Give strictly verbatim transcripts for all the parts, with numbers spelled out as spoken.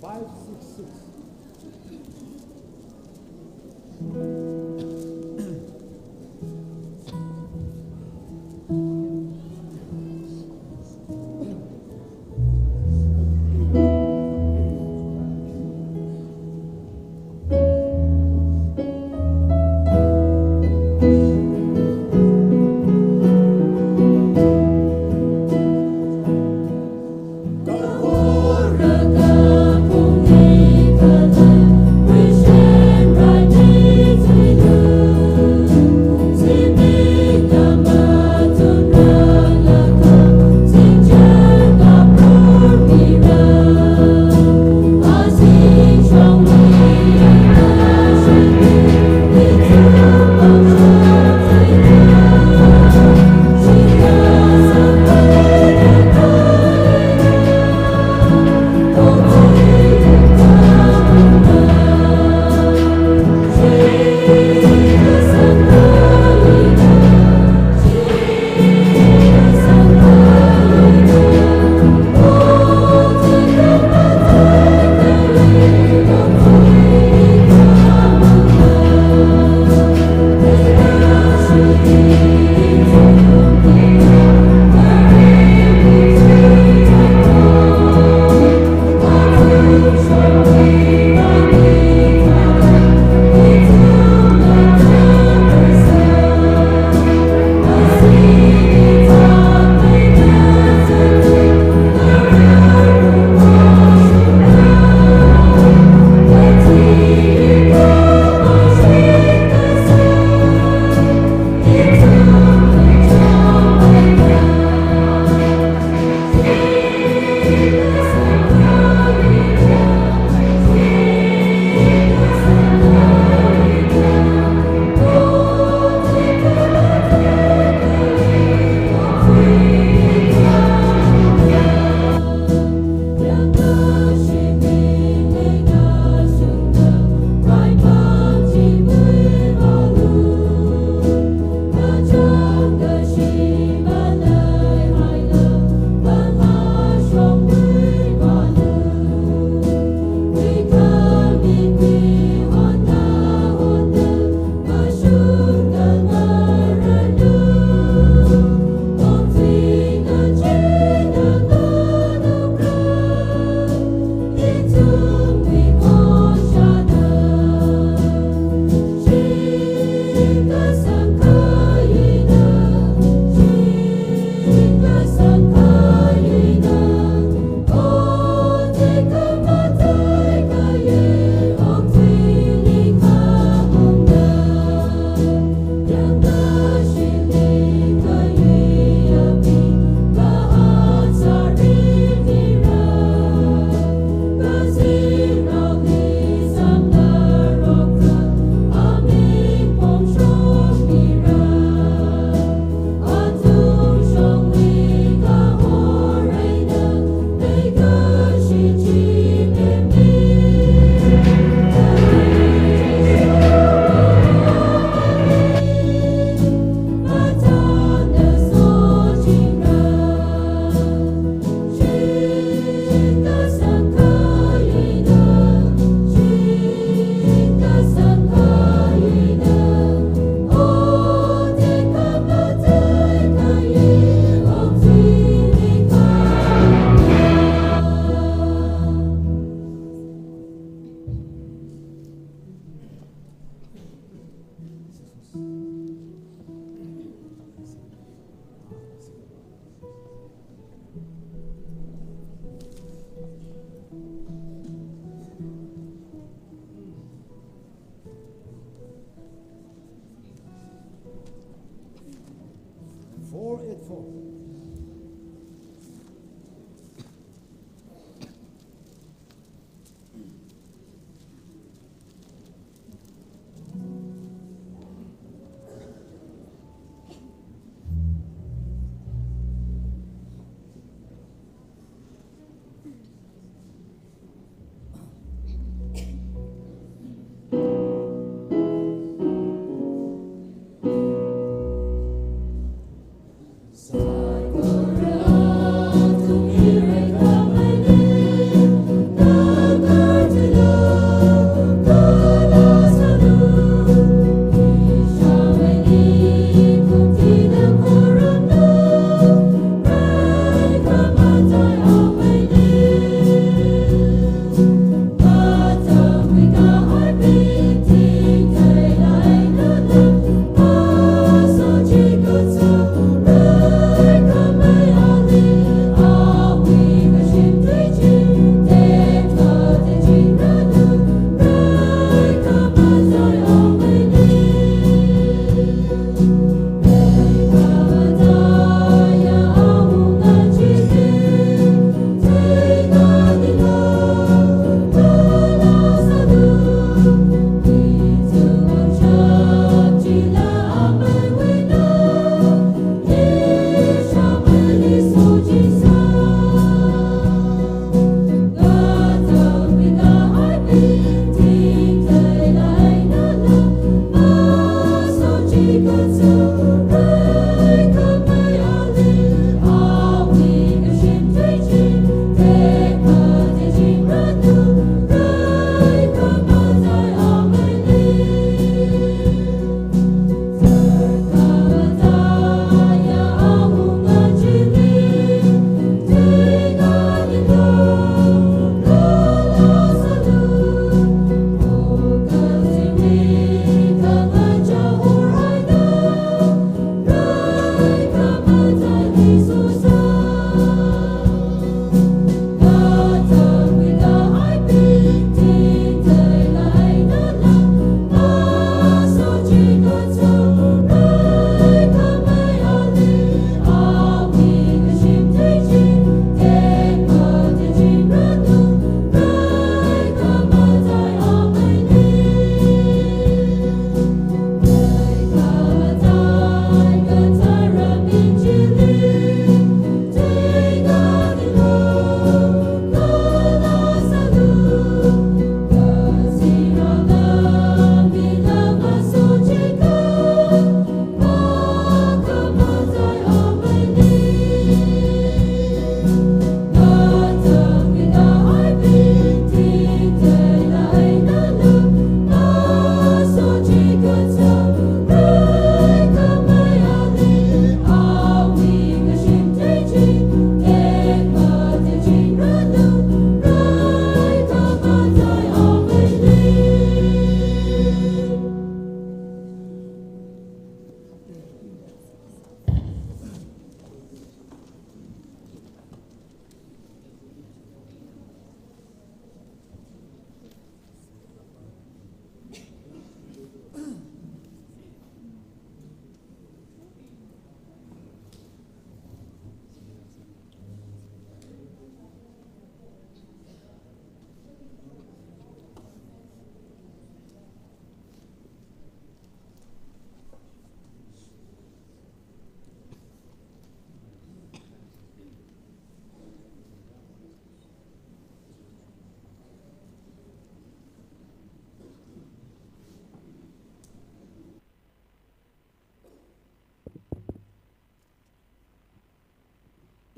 Five six six.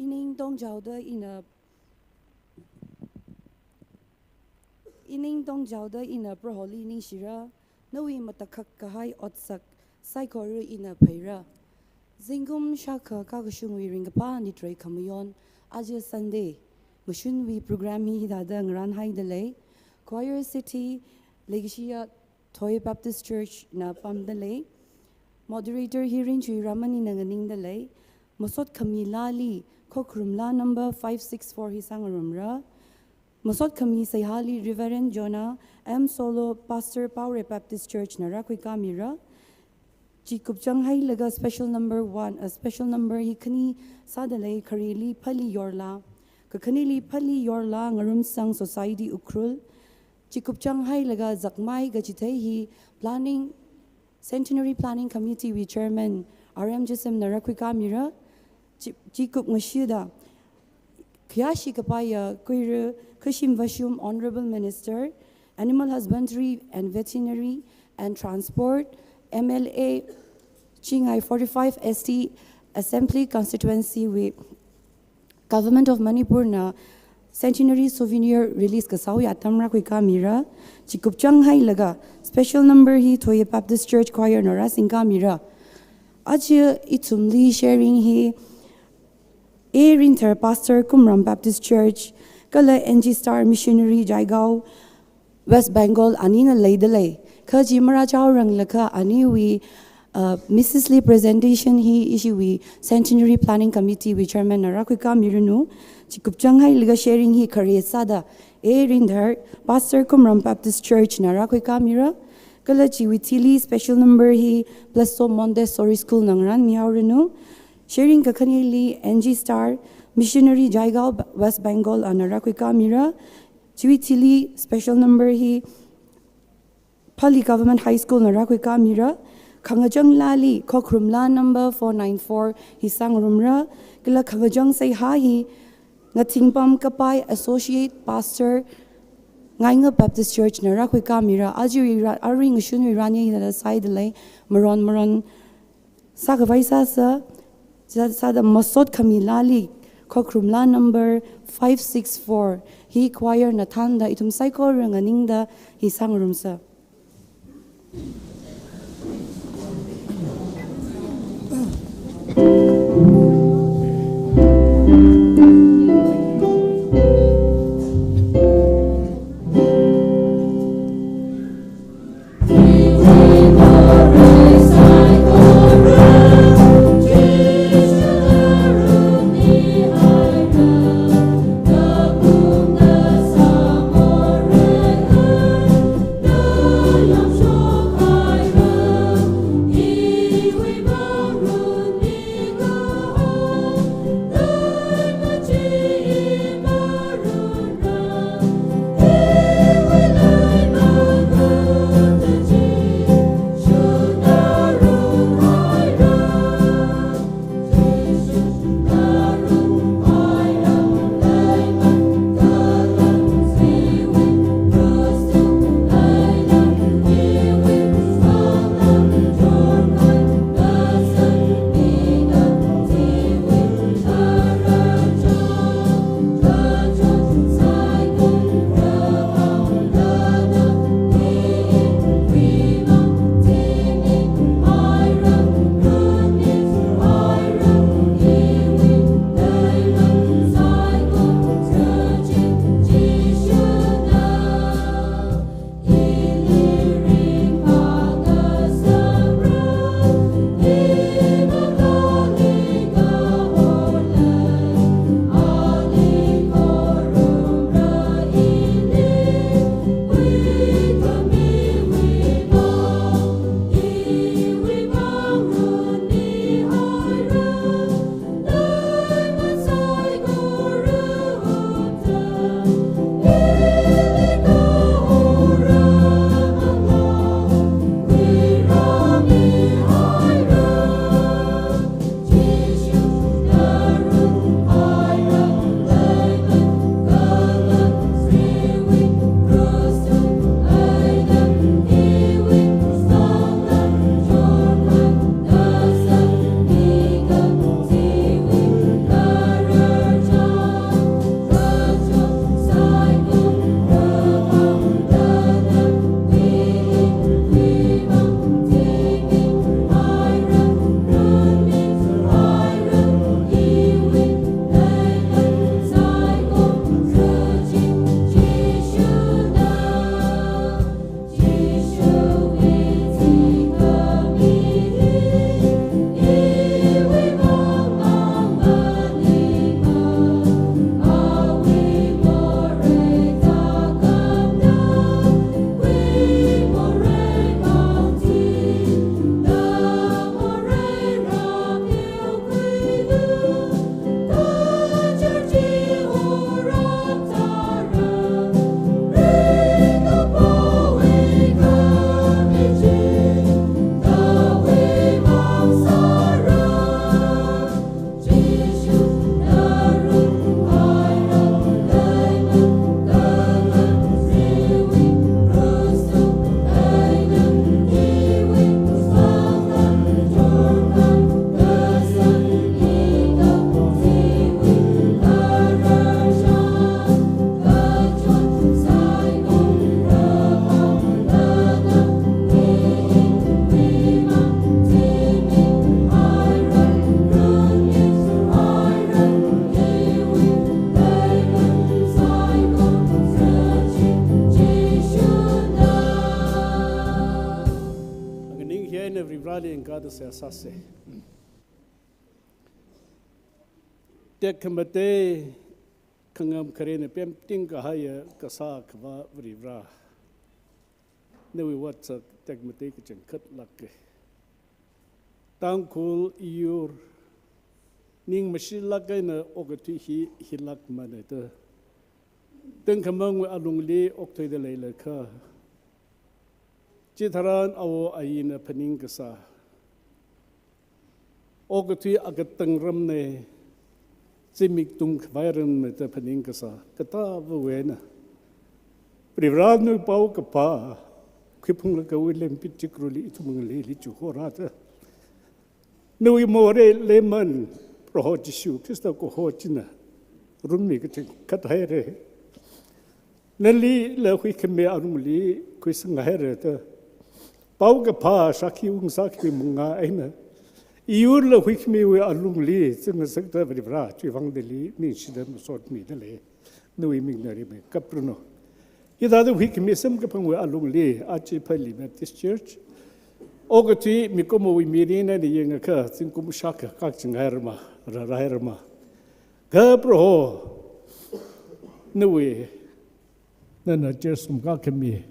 Ining tongjaoda ina, ining tongjaoda ina Proholi ningshira, nawui matakhak kahai otsak saikora ina phaira. Zingkum shākha kakashungwui ringkaphā nitrei khamayon, aja Sunday, ngashunwui program hi hithāda ngaranhaida lei. Choir seat hi leikashiya Thoi Baptist Church na pamda lei. Moderator hi Ringchui Raman ina nganingda lei. Masot khami laali khokharum laa number five six four hi sāngarumra. Masot khami seihāli Reverend Jonah M Solo, Pastor, Paure Baptist Church na rākhuikamira. Chi kupchang hailaga special number one, a special number hi khani sāda lei, khareli Phali Yorla, kakhaneli Phali Yorla Ngarumsang Society Ukhrul. Chi kupchang hailaga zakmai kachithei hi planning, Centenary Planning Committee wui Chairman R M Jason na rākhuikamira. Chi, chi kupngashida khayāshi kapaiya Kuira Khashim Vashum, Honorable Minister, Animal Husbandry and Veterinary and Transport, M L A, Chingai forty-five S T Assembly Constituency wui Government of Manipur na Centenary Souvenir release kasāwui atam rākhuikamira. Chi kupchang hailaga special number hi Thoi Baptist Church Choir na rāsingkamira. Aja ithumli sharing hi A Rindhar, Pastor, Kumram Baptist Church, kala N G Star, Missionary, Jaigaon, West Bengal, anina leida lei. Kha chi marāchaoranglakha aniwui, uh, Missus li presentation hi ishiwui Centenary Planning Committee wui Chairman na rākhuikamiranu. Chi kupchang hailaga sharing hi khare sāda A Rindhar, Pastor, Kumram Baptist Church na rākhuikamira. Kala chiwui thili special number hi Blessed Soul Montessori School na ngaranmihaoranu. Sharing kakhaneli N G Star, Missionary, Jaigaon, West Bengal ana rākhuikamira. Chiwui thili special number hi Phali Government High School na rākhuikamira. Khangachang laali khokharum laa number four nine four hi sāngarumra. Kala khangachang seihā hi Ngathingpam Kapai, Associate Pastor, Ngainga Baptist Church na rākhuikamira. Ajawui ra-, arui ngashunwui rani hithāda sāida lei, maron maron sākhavai sāsa, sā-, sāda masot khami laali khokharum laa number five six four hi choir na thānda ithum saikora nganingda hi sāngarumsa. Kha da seihā sāsa. Tekhamatei khangam kharena pemting kahaiya kasā Akhava Varivara, nawui otsak tekmatei kachangkhat lāka. Tangkhul iyur ning mashilāk eina okathui hi hilākmana da tangkhamangwui alungli okthuida leilakha, chitharan awo ayina phaning kasā, okathui akatang ramna, zimik tungkhavai ramna da phaning kasā katāvawui eina, Varivara nawui paokaphā khuiphunglaga William Pichikruli ithum ngaleili chuhorada, nawui morei lemon Proho Jishu Khrista kaho china ngarummi kachangkhat haira. Nalila huikhami alungli khuisanghaira da paokaphā shākhi ungsākhami manga eina, iyurla huikhamiwui alungli zangngasakta Varivara chiwui vang nali ningshida masotmida lei. Nawui mingna rimeikap ranu. Hithāda huikhami samkaphangwui alungli aja Phalee Baptist Church okathui mikumowui mirin eina yangakha zingkum shākha kakching hairama, rarhairama. Kha Proho, nawui, nana church sumkākhami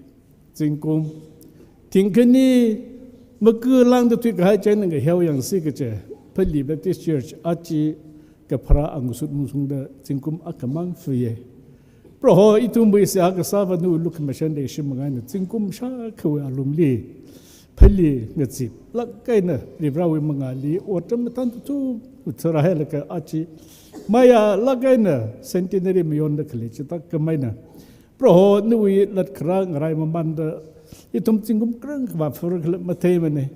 zingkum thingkhani makalāngda thuikahai china ngahiao yangsi kaje Phalee Baptist Church aja kapharā angashut ungshungda zingkum akhamang fuiya. Proho, ithumwui seihā kasāva nawui lukhamashan leishimang eina zingkum shākhawui alungli Phalee ngaziplāk eina Varivarawui mangāli otram mathān tutu uthara hailaga aja mayālāk eina centenary mayonda khalei chithākhamei eina, Proho, nawui latkharā ngarai mamanda ithum zingkum kachangkha vāpharkhala matheimana.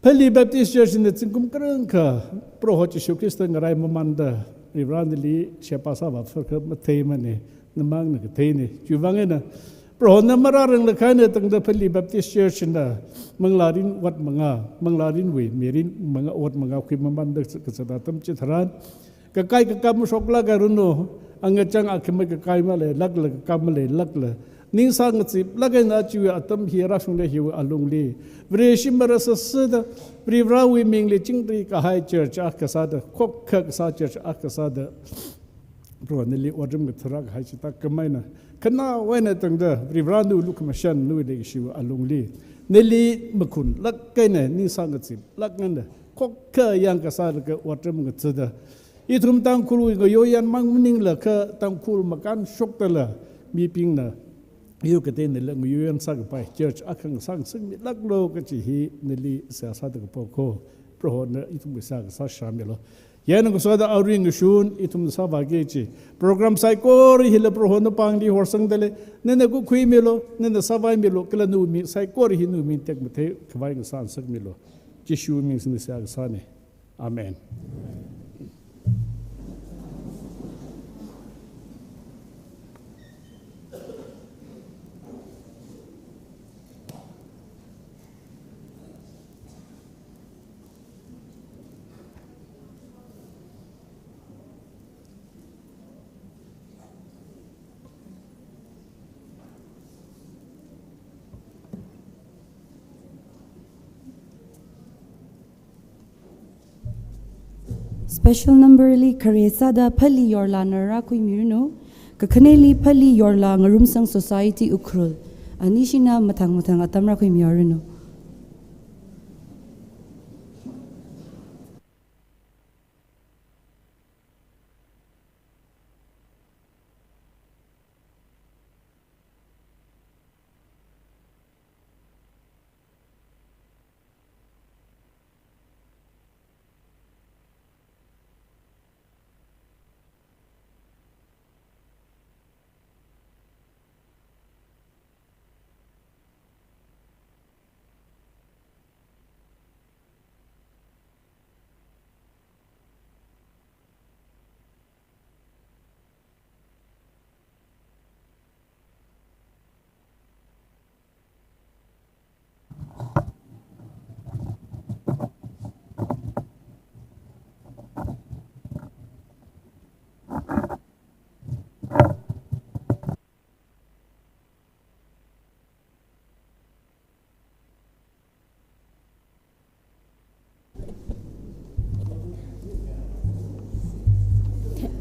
Phalee Baptist Church na zingkum kachangkha Proho Jishu Khrista ngarai mamanda Varivara nali sheba sāvāpharkha matheimana, namangna katheina. Chiwui vang eina Proho na marāranglakha eina tangda Phalee Baptist Church na manglārin ot manga, manglārinwui mirin manga, ot manga khuimamanda kazat atam chitharan, kakai kakap mashoklākaranu, angachang akhama kakai maleilākla, kakap maleilākla, ning sāngaziplāk eina chiwui atam hi rāshungda hiwui alungli Vareshi marāsāsāda Varivarawui mingli chingri kahai church akha sāda, khokkha kasā church akha sāda, Proho nali otram ngathara kahai chithākhamei eina, khanaowa eina tangda Varivara nawui lukhamashan, nawui leikashiwui alungli nali makhunlāk eina, ning sāngaziplāk eina, khokkha yang kasālaga otram ngathada, ithum Tangkhulwui ngayoyan mang maningla kha Tangkhul makānshoktala mibingna yu kateina la ngayoyan sākapai church akha ngasang singmilāklu kaji hi nali seihā sāda kapo ko. Prohona ithumwui seihā kasā shāmilu. Yānang kasoda aring ngashun ithum sāvāki kaji program saikora hila Prohona pāngli horsangda lei. Nana kukhuimilu, nana sāvaimilu, kala nawui ming saikora hi nawui ming tekmathei khavai ngasāngasakmilu. Jishuwui ming singda seihā kasāna. Amen. Special number li khare sāda Phalee Yorlana rākhuimiranu, kakhaneli Phalee Yorla Ngarumsang Society Ukhrul, anishina mathang mathang atam rākhuimihaoranu.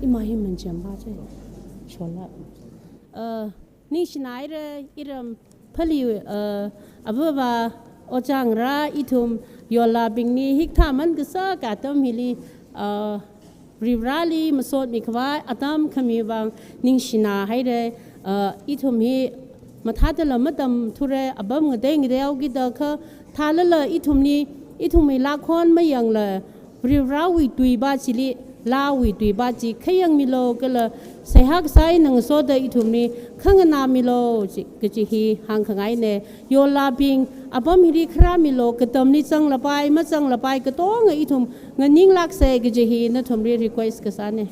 Ima hi manchemba che. Shola. Uh, ningshina haira iram phali, uh, avava ojang ra ithum yollabingli hikathā man kasā atam hili, uh, Varivarali masotmi khavai atam khami vang ningshina haira, uh, ithum hi mathāda la matamthura apam ngatei ngateihaokida kha thālala ithumli, ithumwui lākhon mayangla Varivarawui tuiva chili, lāwui tuiva chi khayangmilu kala seihā kasā eina ngasoda ithumli khanganāmilu chi, kaji hi hāngkhangaina. Yollabing, apam hili kharāmilu, katamli zanglapai, mazanglapai, katonga ithum nganinglāksa kaji hi nathumli request kasāna.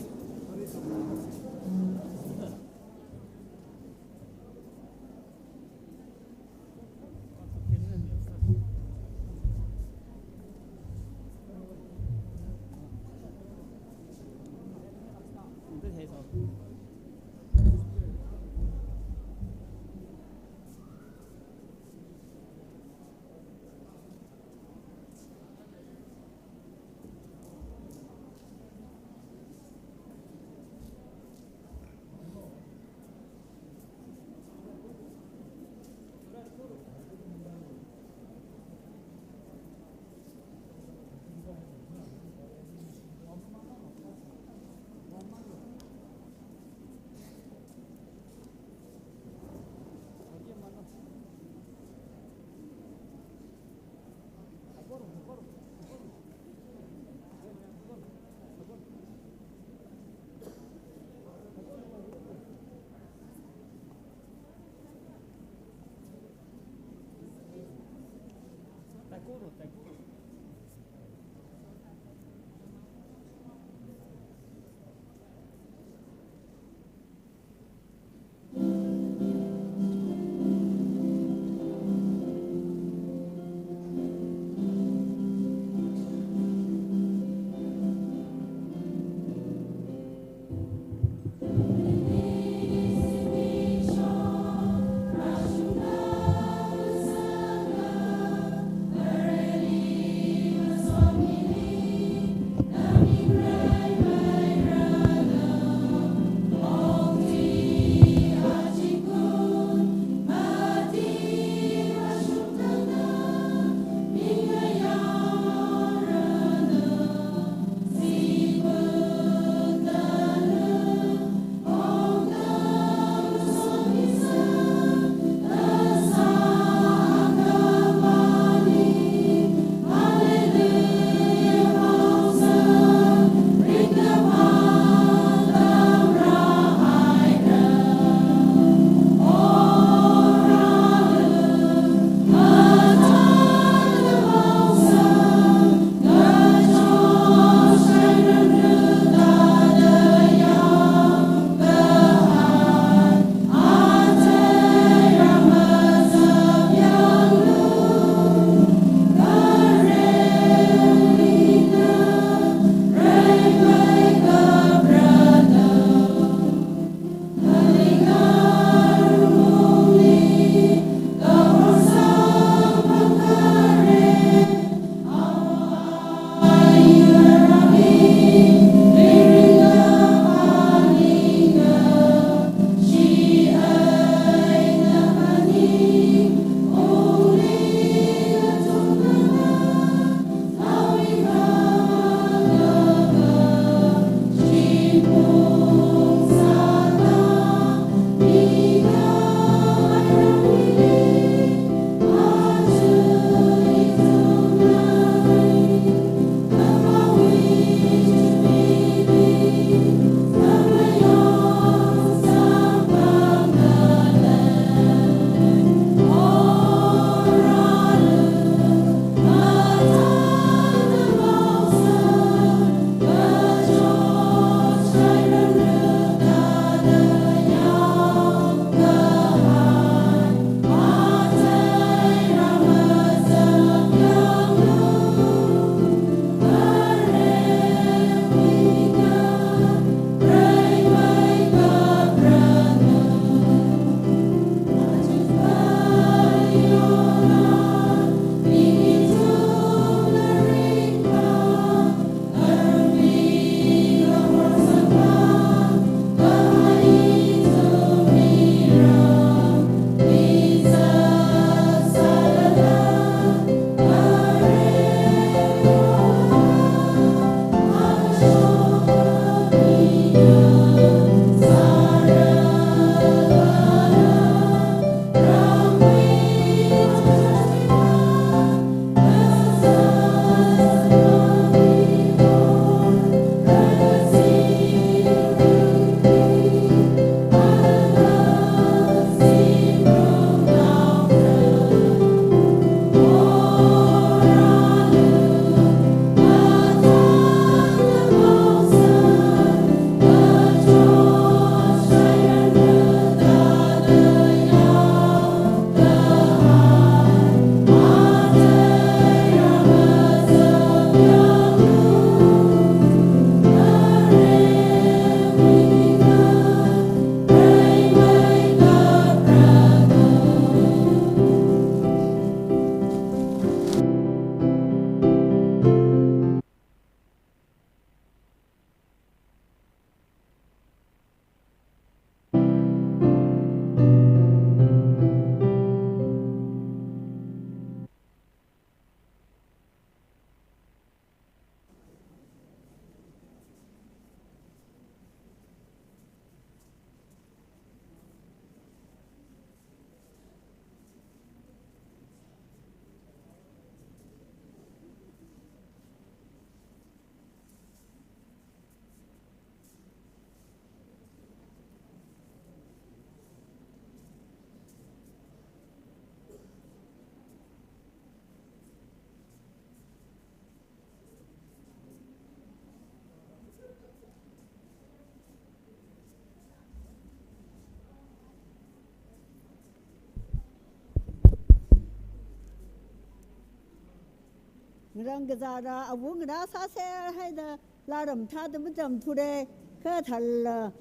Ngarang kazāra awungarā sāser haida laram thāda matamthura, kha thālala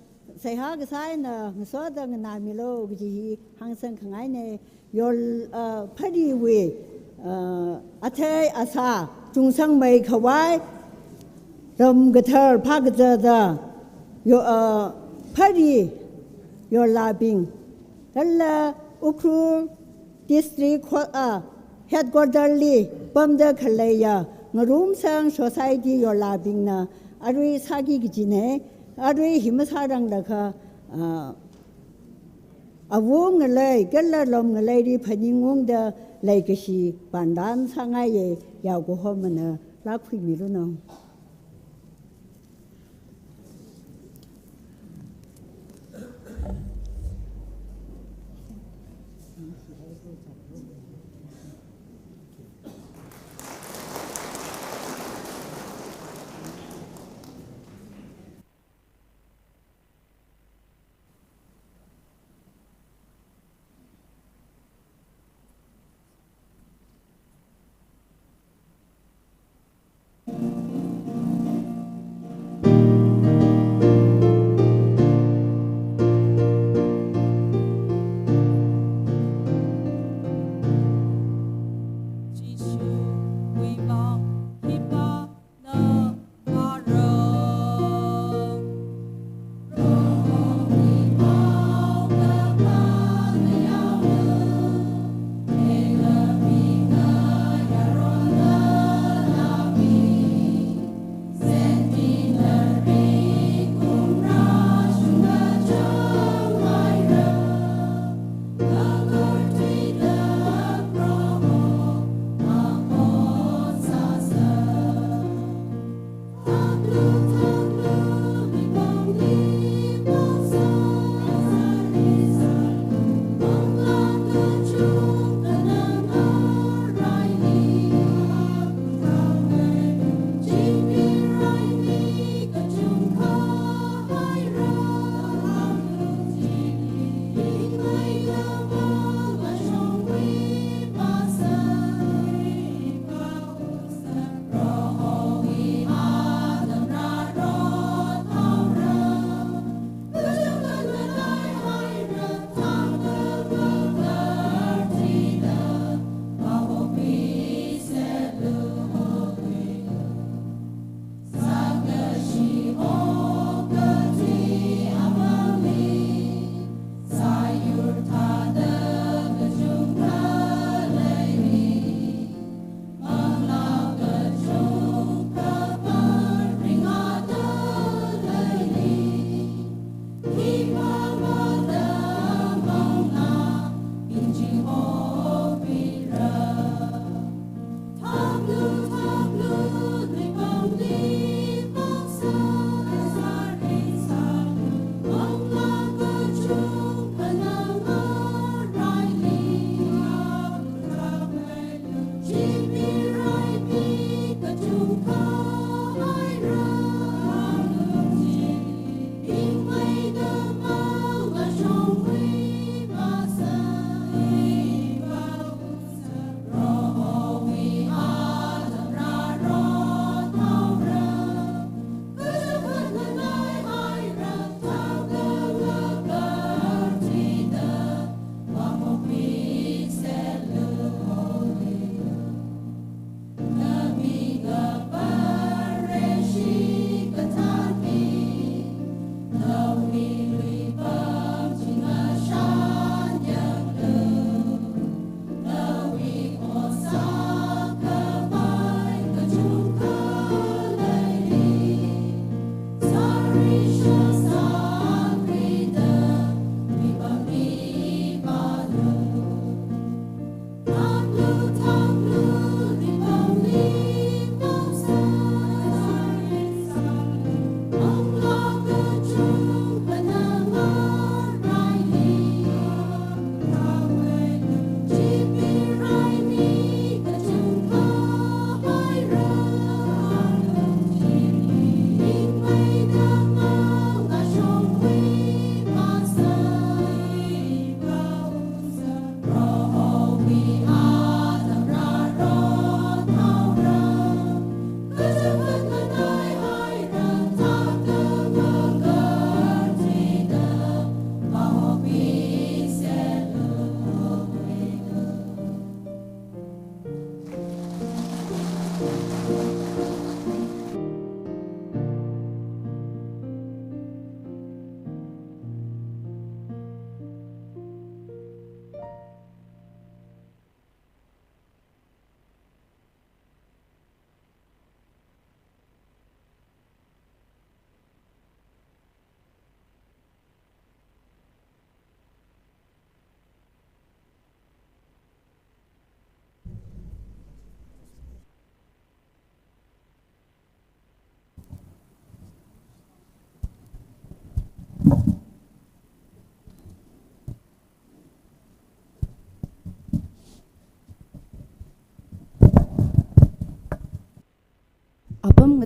seihā kasā eina ngasoda nganāmilu kaji hi hāngsang khangaina. Yor, uh, Phariwui, uh, athei asā chungsangmei khavai, ram kathar phākazāda, yo, uh, Phari yorlābing, kala Ukhrul District ho-, uh, Headquarter li pamda khaleiya Ngarumsang Society yorlābingna arui sāki kajina. Arui hi masāranglakha, uh, awung ngalei kala lom ngaleili phaningungda leikashi pandan sāngaiya. Yaokahomana lākhuimiranu.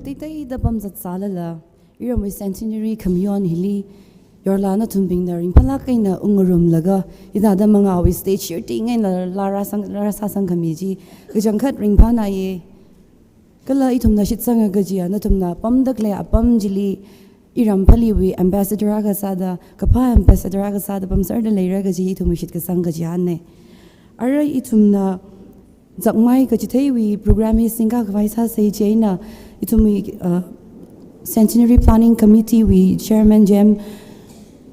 Teiteida pamzat sālala, iramwui centenary khamayon hili, yorla nathumbingna ringphālāk eina ungngarumlaga, hithāda mangāwui stage shirting eina laa rāsang, rāsāsang khami chi, kachangkhat ringphānāya. Kala ithumna shitsanga kajiya, nathumna pamda khalei apam chili, iram Phaleewui ambassador akha sāda, kaphā ambassador akha sāda pamserda leira kaji ithumwui shitkasang kachihānna. Arui ithumna Zakmai kachitheiwui program hi singkakhavai sāsa chieina, ithumwui, uh, Centenary Planning Committee wui Chairman Jem,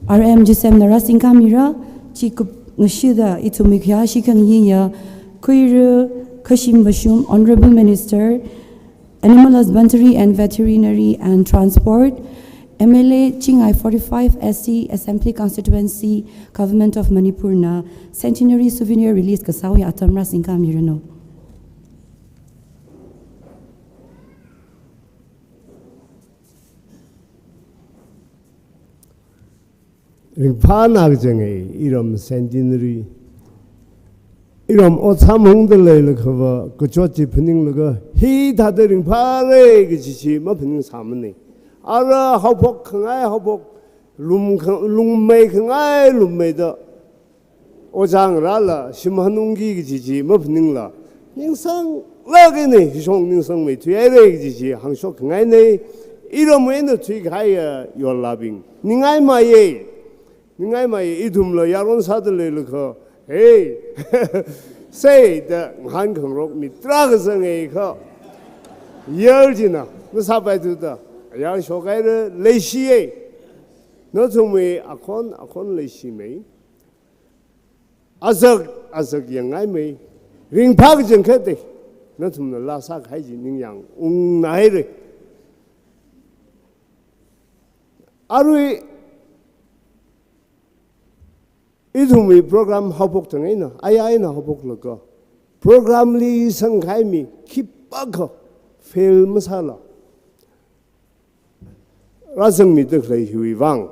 R M Jesem na rāsingkamira, chikup ngashida ithumwui khayāshi khangayiya, Khuira Khashim Vashum, Honorable Minister, Animal Husbandry and Veterinary and Transport, M L A Chingai forty-five S C Assembly Constituency, Government of Manipur na Centenary Souvenir Release kasāwui atam rāsingkamiranu. Ringphānā kachanga, iram centenary. Iram otsham hungda leilakhava, kachot chi phaninglaga, hithāda ringphāra kaji chi maphaningsāmana. Ara haophok khangai haophok, lum kha-, lungmei khangai lungmeida, ojā ngarāla, shim hanungki kaji chi maphaningla, ningsanglāk eina, hishong ningsangmeithuihaira kaji chi hāngshok khangaina, iramwui eina thuikahaiya yorlabing. Ningaimeiya, ningaimeiya, ithumla yaron sāda leilakha, hey, seida ngahānkhangarok mi tarākha zanga kha, yar china, masāpaithuda, yar shokhaira, leishiya. Nathumwui akhon, akhon leishimei. Azak, azak yangngaimei, ringphā kachangkhatta, nathumna laa sākahai chi ningyāng ungnahaira. Arui, ithumwui program haophok thang eina, aya eina haophoklaga, program li sangkahai mi khipākha fail masāla, rāzangmida khalei hiwui vang,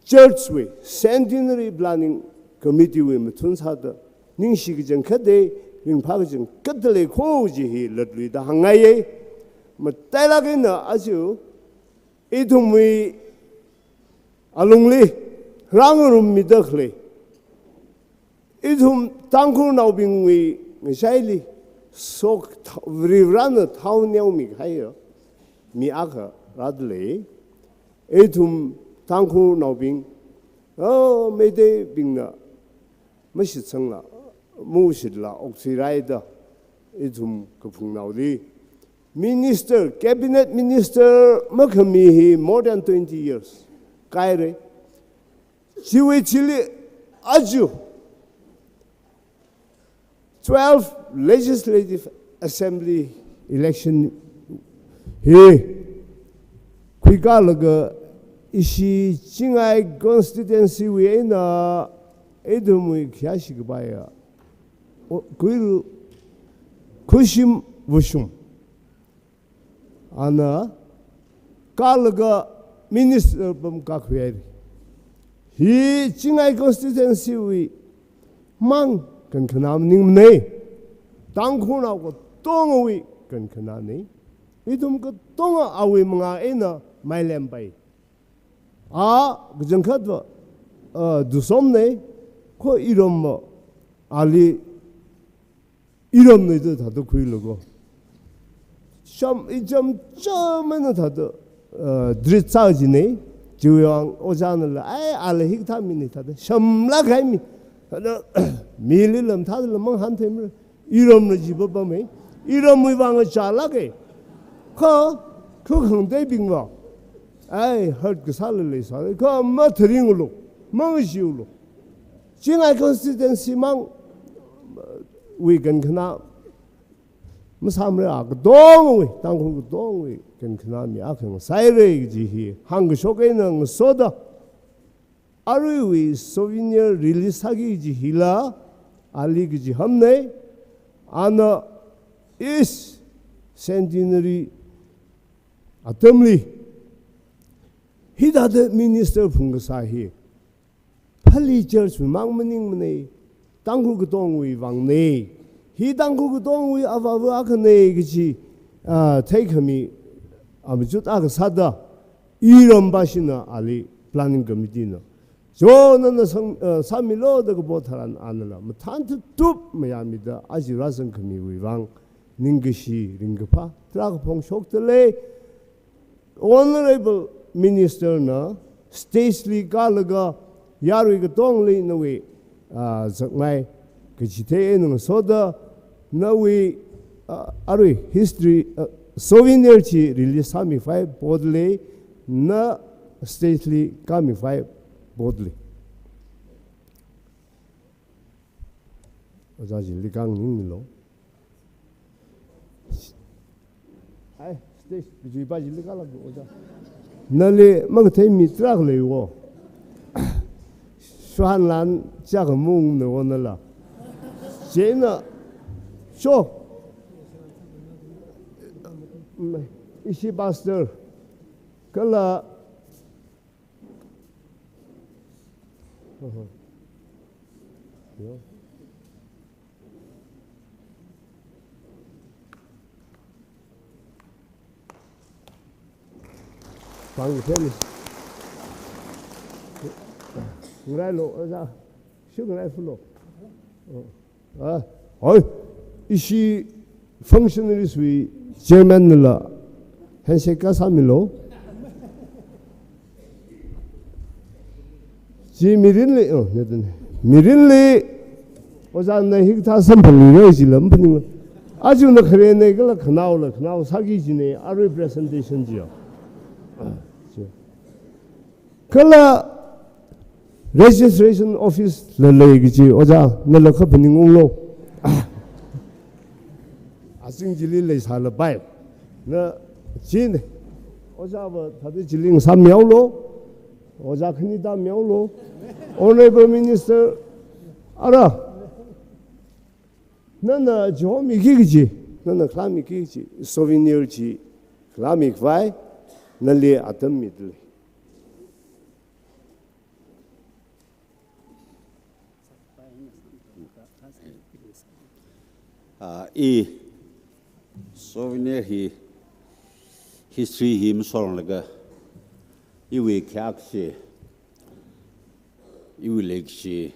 church wui Centenary Planning Committee wui mathun sāda, ningshi kachangkhatta, ringphā kachangkhatta lei kho kaji hi latluida hāngngaiya. Matailāk eina aja, ithumwui alungli, rāngarummida khalei, ithum Tangkhulnaobingwui ngachaili, sok tha-, Varivarana thao neomikahaiya mi akha rāda lei. Ithum Tangkhulnaobing, oh, Meiteibingna mashitsangla, mashitla, okthuiraida, ithum kaphungnaoli Minister, Cabinet Minister makhami hi more than twenty years kahaira. Chiwui chili aja twelve Legislative Assembly election hi khuikalaga ishi Chingai constituency wui eina ithumwui khayāshi kapaiya, o, Khuira Khashim Vashum, ana kalaga minister pamkakhui haira. Hi Chingai constituency wui mang kankhana maningmana. Tangkhulnao katongawui kankhana na. Ithum katonga awui mangā eina mailempai. A, kachangkhatva, a, Dusom na, kho iramva ali iram na da thāda khuilaga, sham, ichamcham eina thāda, a, treat sā jina. Chiwui vang ojānala, ai, ala hikathā mina thāda shamlāk kahai mi, thāda mili lamthāda lamang hāntheimara. Iramla chi papamei. Iramwui vang achālāka. Kha, kha khangateibingva, ai, hurt kasāla leisāra. Kha matharinglu, mangashilu. Chingai constituency mang wui kankhana masāmara, katongawui, Tangkhul katongawui kankhana mi akha ngasāhaira kaji hi hāngkashok eina ngasoda, aruiwui souvenir release sāki kaji hila, ali kaji hamna, ana East Centenary atamli hithāda minister phungkasā hi Phalee church wui mang maningmana, Tangkhul katongwui vangna. Hi Tangkhul katongwui avāva akhana kaji, a, theikhami amachut akha sāda, iram bashina ali planning committee na, "Jo, nana sāng, eh, sāmilo," da kapo tharan anala mathān thutup mayāmida aja rāzangkhamiwui vang ningkashi ringkaphā tarākha phongshokdalei. Honorable Minister na stage li kālaga yarui katongli nawui, ah, zakmai kachithei eina ngasoda nawui, ah, arui history, ah, souvenir chi release sāmikhavai podalei, na stage li kāmikhavai podalei. Ojā chili kānganingmilo. Ai, stage kajuipa chili kālāka, ojā. Nali makathei mi tarākha leiwo. Shuhanlan chākhamung nawo nala. Chieina, cho. Ishi pastor. Kala Pang pen. Ngarailu, ojā. Shu ngarai fulo. Ah, hoi. Ishi functionaries wui chairman nala handshake kasāmilo. Chi mirinli, oh, ne dun. Mirinli, ojāna hikathā samphangluira chila maphaning. Aja na khare ne kala khanao la, khanao sāki kajina, a representation chi ya. Ah, chi. Kala registration office la lei kaji, ojā, nala kaphaning unglo. Azing chili leisālapai. Na chieina, ojāva thāda chili ngasāmihaolu. Ojā khani tāmihaolu. Honorable Minister, ara, nana chihomiki kaji, nana khalāmiki kaji souvenir chi khalāmikhavai nali atam midalei. Ah, i souvenir hi history hi masoranglaga, iwui khayākashi, iwui leikashi,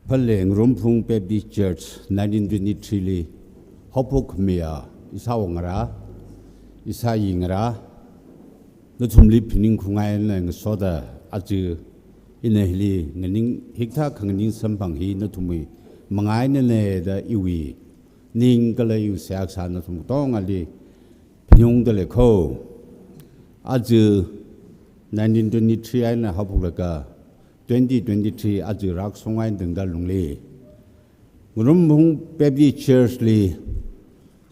Pallel Ngarumphung Baptist Church nineteen twenty-three li haophokkhamiya ishāwo ngarā, ishāyi ngarā, nathumli phaningkhaung eina ngasoda aja ina hili nganing, hikathā khanganing samphang hi nathumwui manga einana da iwui ning kala iwui seihā kasā nathum katongali phaningungdalei kho. Aja nineteen twenty-three eina haophoklaga twenty twenty-three aja rākashung eina tangda lungli Ngarumphung Baptist Church li,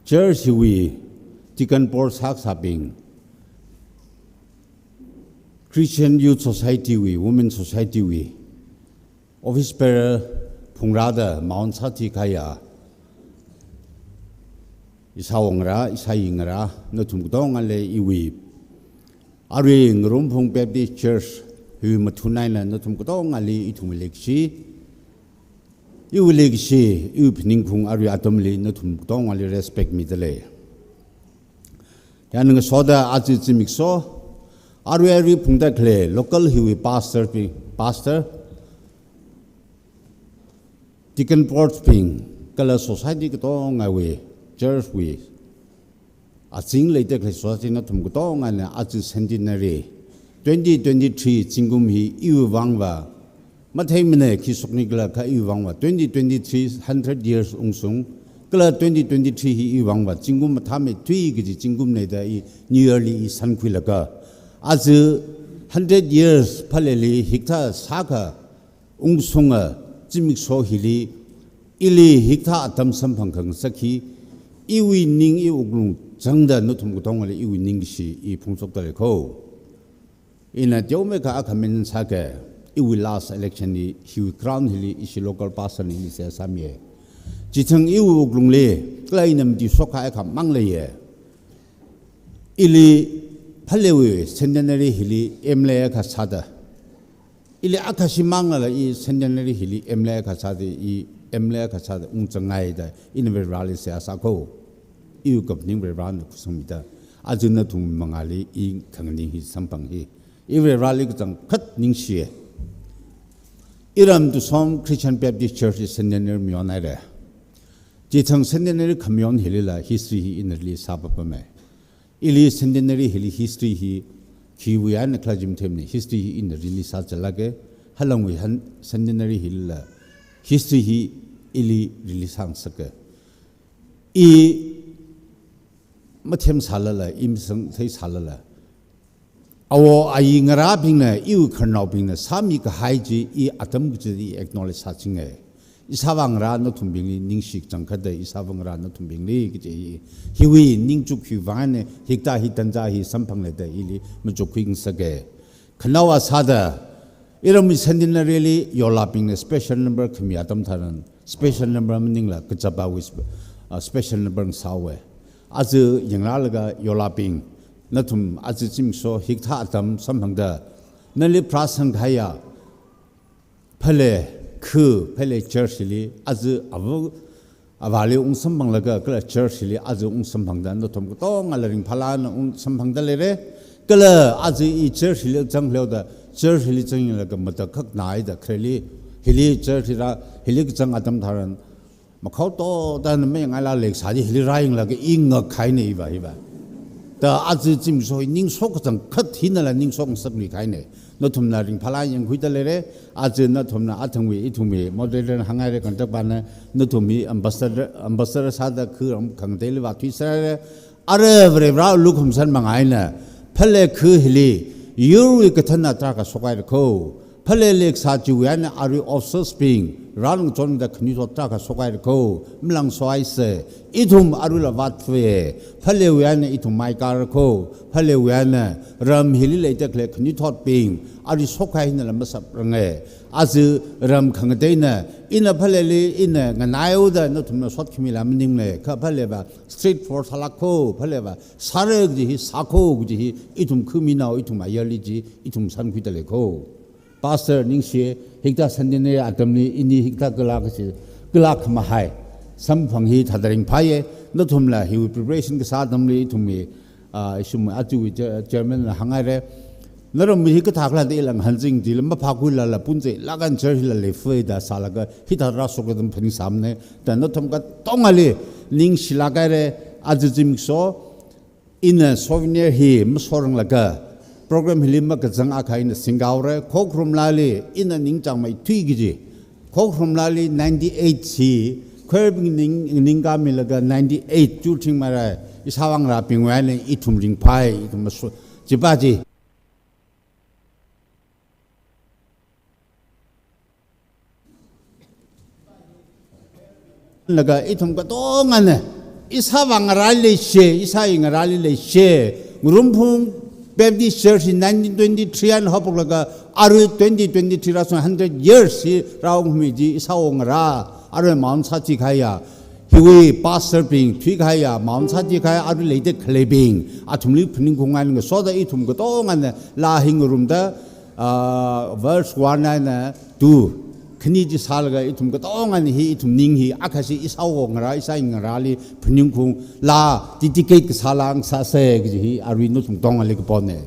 church hiwui deacon board sākasābing, Christian Youth Society wui, Women Society wui office bearer phungrāda maon sāthikhaya ishāwo ngarā, ishāyi ngarā, nathum katongali iwui, arui Ngarumphung Baptist Church hiwui mathun eina nathum katongali ithumwui leikashi, iwui leikashi, iwui phaningkhaung arui atamli nathum katongali respect midalei. Chieina ngasoda aja zimiksho, arui arui phungda khalei local hiwui pastor bing, pastor, deacon board bing, kala society katongawui, church wui, azing leida khalei society nathum katongana aja centenary, twenty twenty-three zingkum hi iwui vangva, matheimana khi shokni khala kha iwui vangva, twenty twenty-three hundred years ungshung, kala twenty twenty-three hi iwui vangva zingkum mathāmeithui kaji zingkumna da i New Year li i sankhuilaga, aja hundred years Pallelli hikathā sākha ungshunga zimiksho hili, ili hikathā atam samphang khangasak hi, iwui ning iwui wuklung zangda nathum katongali iwui ningkashi i phongshokdalei kho. Ina teomeikha akha mention sāke, iwui last election li hiwui ground hili ishi local pastor na ili seihā sāmiye. Chithang iwui wuklungli, kala ina mati shokkahai akhamang leiye. Ili Pallelwui centenary hili M L A akha sāda, ili akha shimānlala i centenary hili M L A akha sāda, i M L A akha sāda ungzangngai da ina Varivarāli seihā sā kho. Iwui kaphaning Varivarāna khuisangmida. Aja nathum mangāli i khanganing hi samphang hi, i Varivarāli kachangkhat ningshiya. Iram Tusom Christian Baptist Church centenary mayon haira. Chithang centenary khamayon hilila history hi ina release sāpapama. Ili centenary hili history hi khiwui eina khala jim themni, history hi ina release sāchalaka. Halangwui han centenary hilila history hi ili release sāngasaka. I mathem sālala, i masang thei sālala, awo ayi ngarābingna, iwui khararnaobingna sāmi kahai chi i atam kachi i acknowledge sāchinga. Ishāvā ngarā nathumbingli ningshi kachangkhatta, ishāvā ngarā nathumbingli kachi hi, hiwui ningchuk hiwui vāngna hikathā hi tanja hi samphangla da ili machukkhuingasaka. Khanaowa sāda, iramwui centenary li yolābingna special number khami atam tharan, special number maningla kachapāwui spe-, ah, special number ngasāhaowa. Aja yangrālaga yolābing, nathum aja zimiksho hikathā atam samphangda, nali prasang khaya, phale khu, phale church li, aja ava, avāli ungsamphanglaga, kala church li aja ungsamphangda, nathum katongala ringphālāk eina ungsamphangda leira. Kala aja i church li zangleoda, church li zangyanglaga matakhak naida khareli, hili church li rā, hili kazang atam tharan, makhao toda na mayangaila leisā chi hili rāyanglaga i ngakhaina iva, iva. Da aja zimiksho hi ningsho kachangkhat hinala ningsho ngasakmi kahaina. Nathumna ringphālāk eina yangkhuida leira. Aja nathumna athangwui ithumwui moderator hānghaira, conductor pana, nathum hi ambassador, ambassador sāda khu ram khangateili vāthuiserhaira. Ara Varivarā lukhamashan manga eina, phale khu hili yurwui kathānna tarākha shokhaira kho. Phale leisā chiwui eina arui officers bing, rānungchonda khanuithot tarākha shokhaira kho, malang shohaisa. Ithum aruila vāthuiya, phalewui eina ithum maikāra kho, phalewui eina ram hili leida khalei khanuithotbing, arui shokhai hinala masapranga. Aja ram khangateina, ina phaleli, ina nganaihaoda nathumna shotkhami la maningla, kha phaleva straightforward sālāk kho, phaleva sāra kaji hi, sā kho kaji hi, ithum khaminao, ithum ayarli chi, ithum shānkhuida lei kho. Pastor ningshi, hikathā centenary atamli, ini hikathā kala kachi, kala khamahai samphang hi thāda ringphāya. Nathumla hiwui preparation kasā atamli ithumwui, ah, ishum atuwui cha-, chairman na hānghaira. Naram hikathā kala da ilang hanjing dila maphākhuilala punzei lagan church la leifui da sālaga hithāda rāshok atam phaningsāmana. Da nathum katongali ningshilāk haira, aja zimiksho ina souvenir hi masoranglaga, program hili makazang akha ina singhaora, Khokharum Lali ina ningchāngmeithui kaji. Khokharum Lali ninety-eight chi, khuibing ning, ningkamilaga ninety-eight chu thingmara, ishāvā ngarābingwui eina ithum ringphāi, ithum maso, chipa chi. Laga ithum katongana, ishāvā ngarāli leishe, ishāyi ngarāli leishe, Ngurumphung Baptist Church in nineteen twenty-three eina haophoklaga, arui twenty twenty-three rāshung hundred years hi rāungmi chi ishāwo ngarā, arui maun sāchi kahaiya, hiwui pastor bing thuikahaiya, maun sāchi kahai, arui leida khaleibing, athumli phaningkhaung eina ngasoda ithum katongana, laa hi ngarumda, ah, verse one eina two, khani chi sālaga ithum katongana hi, ithum ning hi, akhashi ishāwo ngarā, ishāyi ngarāli phaningkhaung, laa dedicate kasā laa ngasāsa kaji hi, arui nathum katongali kapona.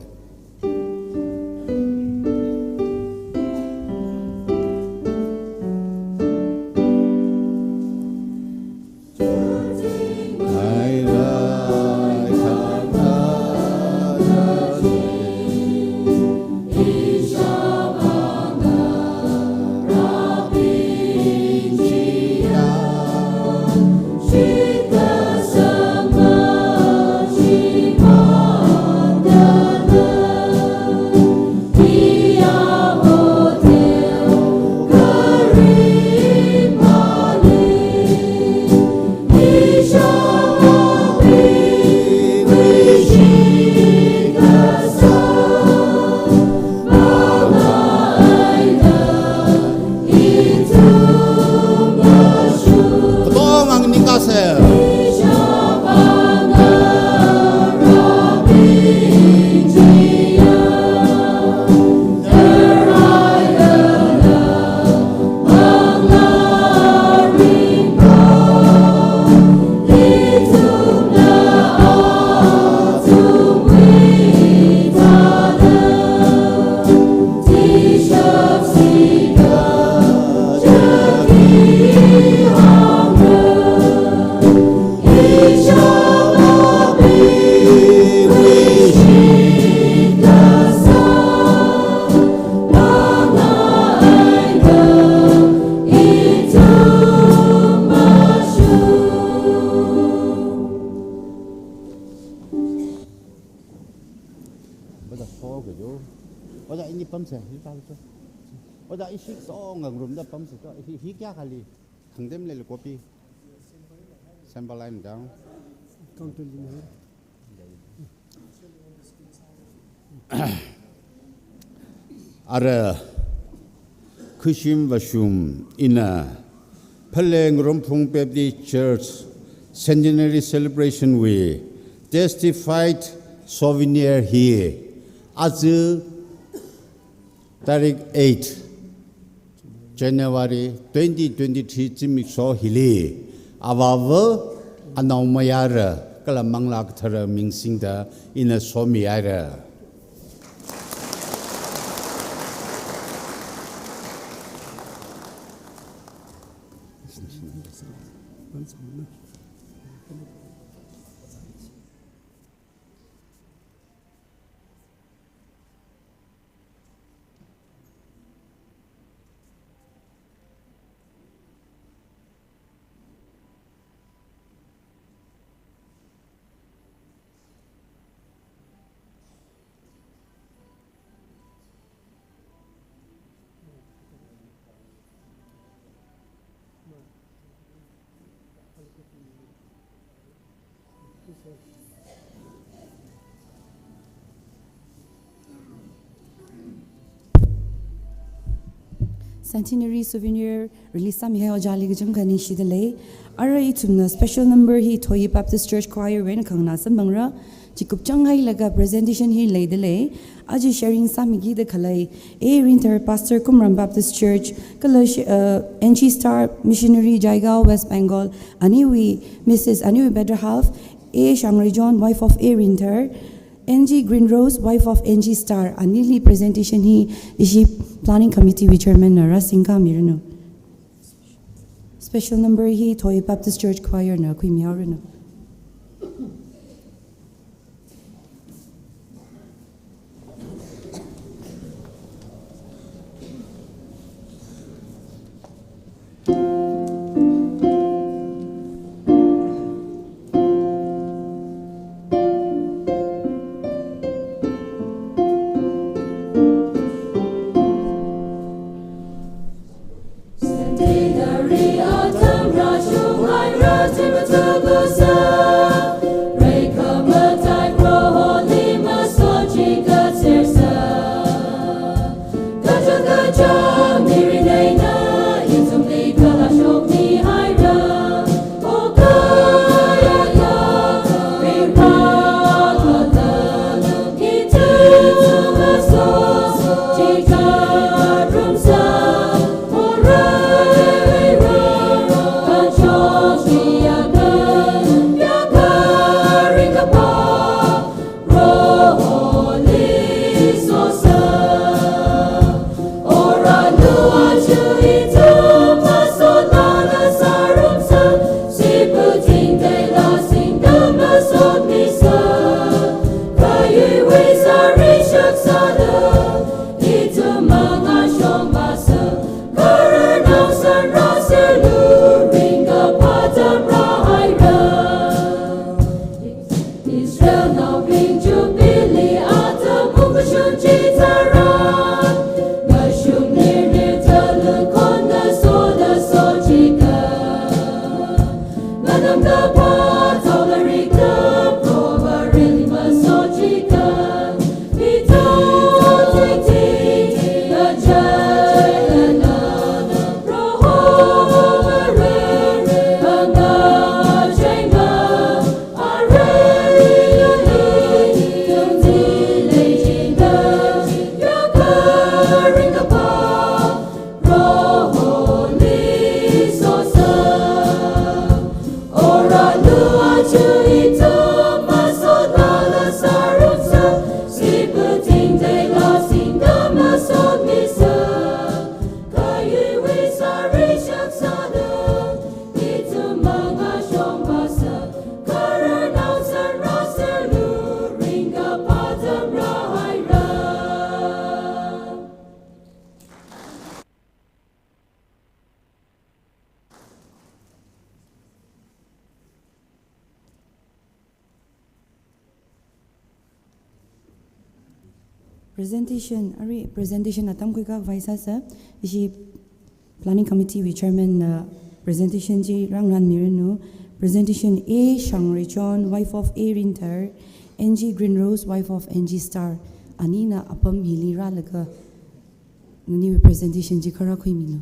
Oja, ini pamsa, hi pamsa. Oja, ishi song ngang room da pamsa to. Hi, hi kya khali? Thangdem lele copy. Sample line down. Counter line. Ara khuishim vāshum ina Phaleng Romphung Baptist Church Centenary Celebration wui testified souvenir hi aja tarik eight January twenty twenty-three zimiksho hili avāva, anaomayara kala Manglā Kathara ming singda ina somihaira. Centenary souvenir release sāmihai ojāli kachangkha ningshida lei. Ara ithumna special number hi Thoyi Baptist Church Choir wui eina khanganā samphangra. Chi kupchang hailaga presentation hi leida lei. Aja sharing sāmikida khalei A Rinthar, Pastor, Kumram Baptist Church, kala shi-, uh, N G Star, Missionary, Jaigaon, West Bengal, aniwui Missus, aniwui better half, A Shangri John, wife of A Rinthar, N G Greenrose, wife of N G Star, anili presentation hi ishi planning committee wui chairman na rāsingkhamiranu. Special number hi Thoyi Baptist Church Choir na khuimihaoranu. Presentation, arui presentation atam khuikhavai sāsa, ishi Planning Committee wui Chairman na presentation chi rāngaranmiranu. Presentation A Shangreichon, wife of A Rindhar, N G Greenrose, wife of N G Star. Anina apam hili rālaga naniwui presentation chi kharā khuiminu.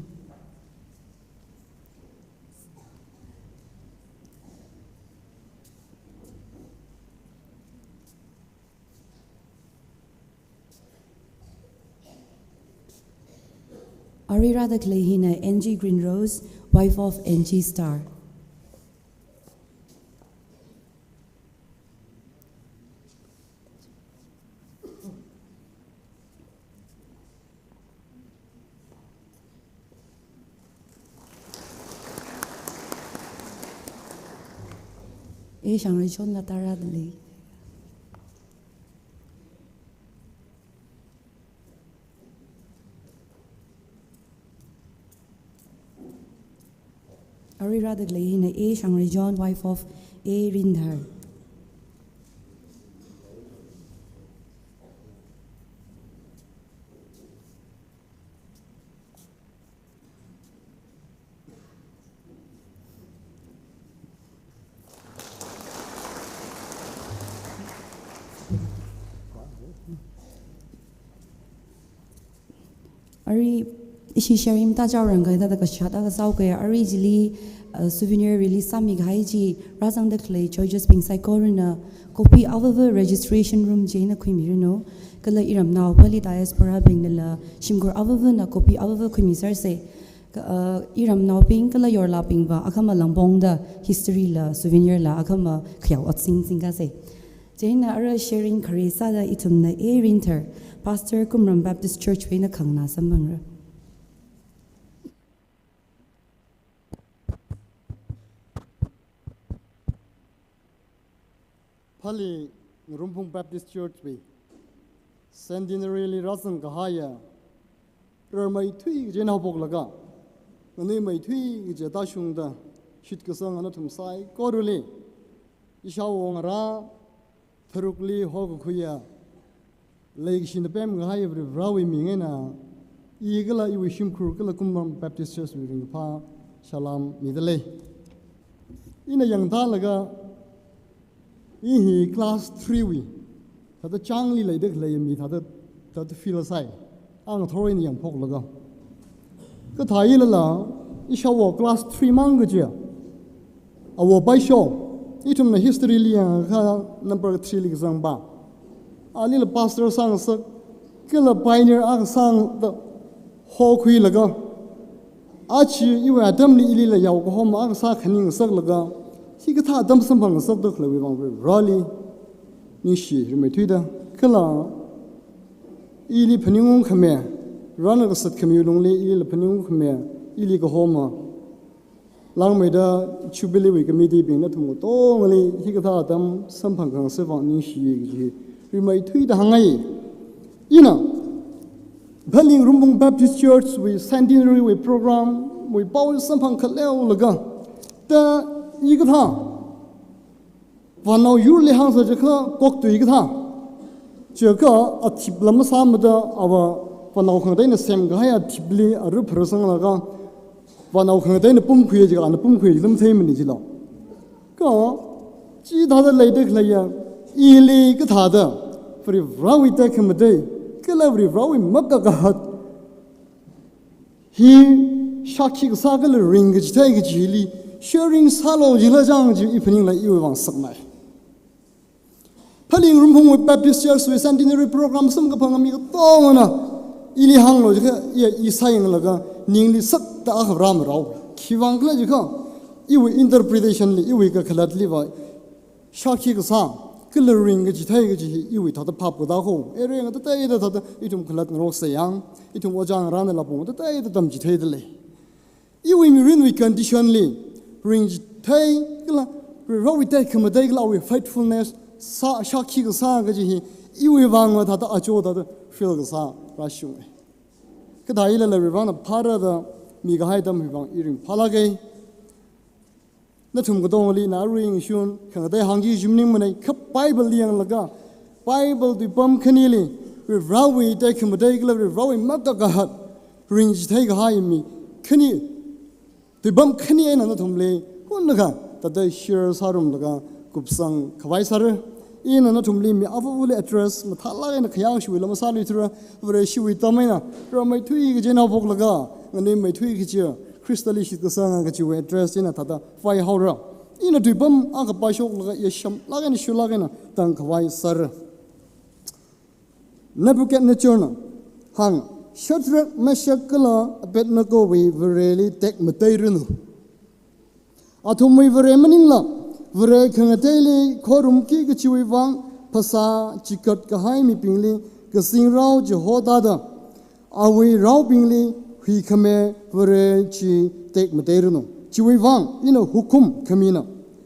Arui rāda khalei hina N G Greenrose, wife of N G Star. A Shangreichon la tārāda lei. Arui rāda khalei hina A Shangreichon, wife of A Rindhar. Arui ishi sharing ta chaorang kaya, ta kashata kasao kaya, arui chili, uh, souvenir release sāmi kahai chi rāzangda khalei judges bing saikorana copy avava registration room chieina khuimiranu. Kala iramnao pali diaspora bing nala shimkhur avavana copy avava khuimisersa. Ka, uh, iramnaobing kala yorlabingva akhama langpongda history la souvenir la akhama khayao ot sing singkasa. Chieina ara sharing khare sāda ithumna A Rindhar, Pastor Kumram Baptist Church wui eina khangna samphangra. Pali Ngarumphung Baptist Church wui centenary li rāzang kahaiya rarmeithui kaji haophoklaga, nganuimeithui kaji tāshungda shitkasang nathum saikorali, ishāwo ngarā tharukli hokakhuiya leikashina pemkahai Varivarāwui ming eina, i kala iwui shimkhur kala Kumram Baptist Church wui ringkaphā salam mida lei. Ina yangtālaga, i hi class three wui thāda changli leida khalei mi thāda, thāda feel sai. Ang thor eina yangphoklaga, kathā ilala, ishāwo class three mang kajiya, awo Paisho, ithumna history li yangakha number three li kazangpa, alila pastor sāngasak, kala pioneer akha sāda hokhuilaga, aja iwui atamli ilila yao kahoma akha sākhaningasaklaga, hikathā atam samphangngasakda khaleiwui vang Vareli ningshi rimeithuida, kala ili phaningungkhami, Varena kasat khami lungli ilila phaningungkhami, ili kahoma langmeida Jubilee wui committee bing nathum katongali hikathā atam samphangkhangasak vang ningshi kaji rimeithuida hāngngai. Ina Pali Ngarumphung Baptist Church wui centenary wui program wui pao samphang khaleolaga, ta hikathā vānao yurli hāngsa chiakha koktui kathā, chiakha athip lam sāmada ava vānao khangateina semkahai athipli arup pharasanglaga, vānao khangateina pumkhui chiakha ana pumkhui chi lam theimana jilo. Kha chithāda leida khaleiya ili kathāda Varivarāwui tekhamatei kala Varivarāwui makakahat hi shākhi kasā kala ringkachithei kajili sharing sālu jila chang chi i phaningla iwui vang saknai. Pali Ngarumphungwui Baptist Church wui centenary program samkaphang mi katongana ili hānglu jiakha, iya i sāyanglaga ningli sakta akha rāmarao. Khiwuivang khala jiakha, iwui interpretation li, iwui kakhalatliva shākhi kasā kala ringkachithei kaji hi iwui thāda phap katākho, area ngateiteida thāda ithum khalatngaroksa yang, ithum ojā ngarāna lapong ngateiteida tamchitheida lei. Iwui mirinwui condition li ringchithei kala Varivarāwui tekhamatei kala awui faithfulness sā, shākhi kasā kaji hi iwui vangva thāda ajo thāda feel kasā rāshunga. Kathā ilala Varivarāna phārada mikahai atamwui vang i ringphālāka. Nathum katongali ina ringshun khangatei hāngki kaji maningmana, kha Bible li yanglaga, Bible tuipam khanili Varivarāwui tekhamatei kala Varivarāwui makakahat ringchithei kahai mi khani, tuipam khani eina nathumli hunakha thāda share sārumlaga kupsang khavai sāra. Ina nathumli mi avavali address mathālāk eina khayāngshiwuila masāluithura, Vareshiwui tam eina rāmeithui kaji eina phoklaga, nganuimeithui kaji, Khristali shitkasanga kajiwui address eina thāda vaihaora. Ina tuipam akha pāshoklaga yashamlāk eina shulāk eina tangkhavai sāra. Nebuchadnezzarna hānga, Shadrach, Meshach kala Abednego wui Vareli tekmateiranu. Athumwui Vare maningla Vare khangateili khorumki kachiwui vang phasā chikat kahai mibingli kazingrao chihoda da, awui raobingli huikhame Vare chi tekmateiranu. Chiwui vang ina hukum khamina.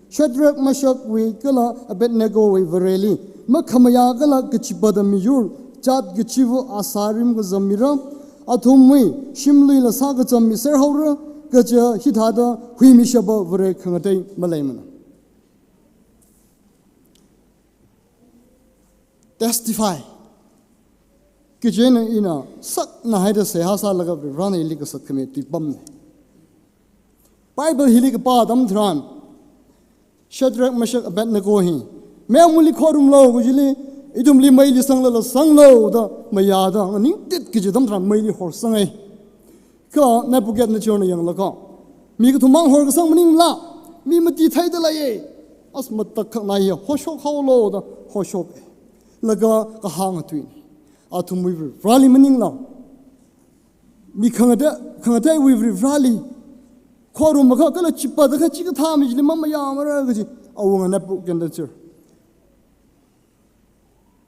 Shadrach, Meshachwui kala Abednego wui Vareli makhamayā kala kachipata miyur jat kachiva asā rimkazam mira, athumwui shimluila sākazam miserhaora, kaja hithāda huimishapa Vare khangatei maleimana. Testify. Kaji eina ina saknahaida seihā sālaga Varivarāna ili kasakkhami tuipamna. Bible hili kapā atam tharan, Shadrach, Meshach, Abednego hi, mei awungli khorumlu kajili, ithumli meili sanglala sanglu da mayāda, nganingtit kaji atam tharan meili horsangai. Kha Nebuchadnezzarna yanglaga, mi kathummang horkasang maningla, mi mati theida leiya. As matakhak naiya, hoshok haolu da, hoshok. Laga kahānga tuina. Athumwui Varivarāli maningla, mi khangate, khangateiwui Varivarāli khorumakha kala chipatakha chikathā mi chili mamayāmara kaji awunga Nebuchadnezzar.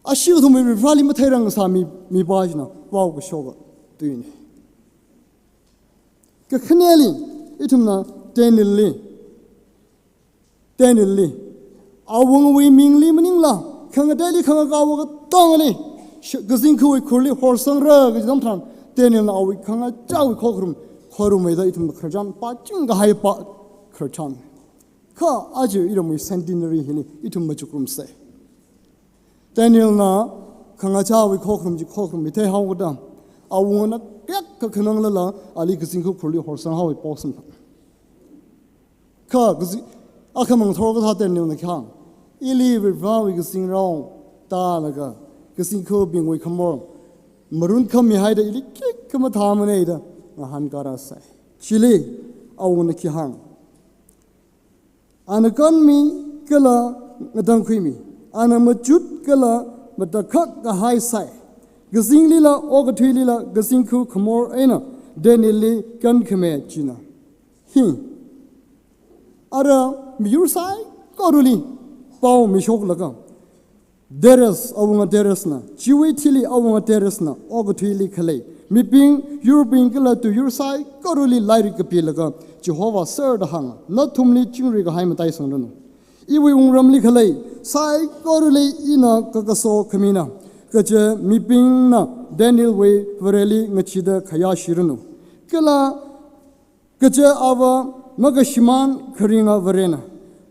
Ashi athumwui Varivarāli matheirang sā mi, mipā china vao kashoka tuina. Kakhaneli, ithumna Danielli, Danielli, awungawui mingli maningla, khangateili khangakāva katongali, sh-, kazingkhawui khurli horsangra kaji atam tharan, Danielna awui khangachāwui khokharum, khorummeida ithumna khararchan pāching kahai pā khararchan. Kha aja iramwui centenary hili ithum machukrumsa. Danielna khangachāwui khokharum chi khokharum mitheihaoda, awungana kayākha khananglala ali kazingkha khurli horsanghaowa pao samphang. Kha kazi-, akhamang thor kathā Danielna khi hānga, ili Varivarāwui kazingrao tālaga kazingkhabingwui khamor marun khammihaida ili khikha mathāmana da ngahānkara sai. Chili awungana khi hānga, ana kanmi kala ngatangkhuimi, ana machut kala matakhak kahai sai. Kazinglila okathuilila kazingkha khamor eina Danielli kankhame china. Hi. Ara miyur saikorali pao mishoklaga, Darius, awunga Dariusna, chiwui thili awunga Dariusna okathuili khalei mibing, yurbing kala tuiyur saikorali lairik kapilaga, Chihovā serda hānga, nathumli chingri kahai mataisangranu. Iwui wungramli khalei saikorali ina kakaso khamina, kaja mibingna Danielwui Vareli ngachida khayāshiranu. Kala kaja ava makashimān kharinga Varena,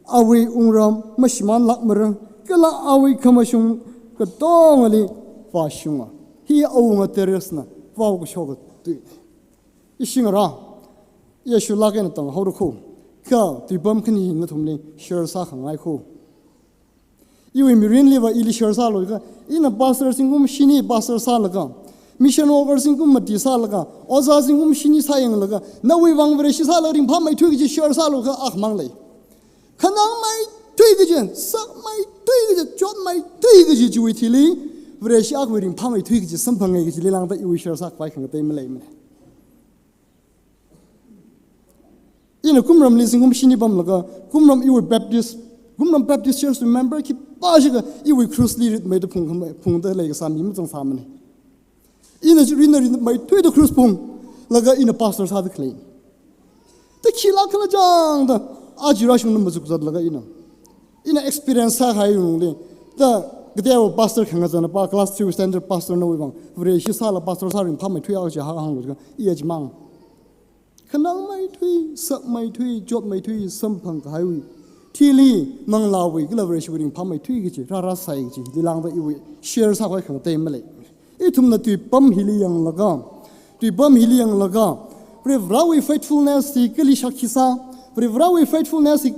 awui wungram mashimānlākmara, kala awui khamashung katongali vāshunga. Hi awunga Dariusna vao kashoka tui. Ishi ngarā, iya shulāk eina tanghaora kho, kha tuipam khani hi nathumli share sākhangai kho. Iwui mirinliva ili share sālu kha, ina pastor zingkum shini pastor sālaga, mission worker zingkum mati sālaga, ojā zingkum shini sāyanglaga, nawui vang Vareshi sālaga ringphāmeithui kaji share sālu kha akhamang lei. Khanangmeithui kaji, sakmeithui kaji, chotmeithui kaji chiwui thili, Vareshi akhawui ringphāmeithui kaji samphanga kajili lāngda iwui share sākhavai khangatei maleimana. Ina kumramli zingkum shini pamlaga, kumram iwui Baptist, kumram Baptist Church member khipā shikha iwui krusli ritmeida phung khama, phungda leikasā mi mazangsāmana. Ina chi rinna rinmeithuida krus phunglaga ina pastor sāda khalei. Da khilāk khala chāngda, aja rāshungna mazuk zatlaga ina. Ina experience sākahai lungli, da kateowa pastor khangazanapa, class three standard pastor nawui vang, Vareshi sāla pastor sā ringphāmeithuiya kaji hāng hānglu kha, iya chimang. Khanangmeithui, sakmeithui, chotmeithui, samphang kahaiwui thili, manglāwui kala Vareshiwui ringphāmeithui kaji, rārāsai kaji, li lāngda iwui share sākhavai khangatei malei. Ithumna tuipam hili yanglaga, tuipam hili yanglaga, Varivarāwui faithfulness hi kali shākhi sā, Varivarāwui faithfulness hi,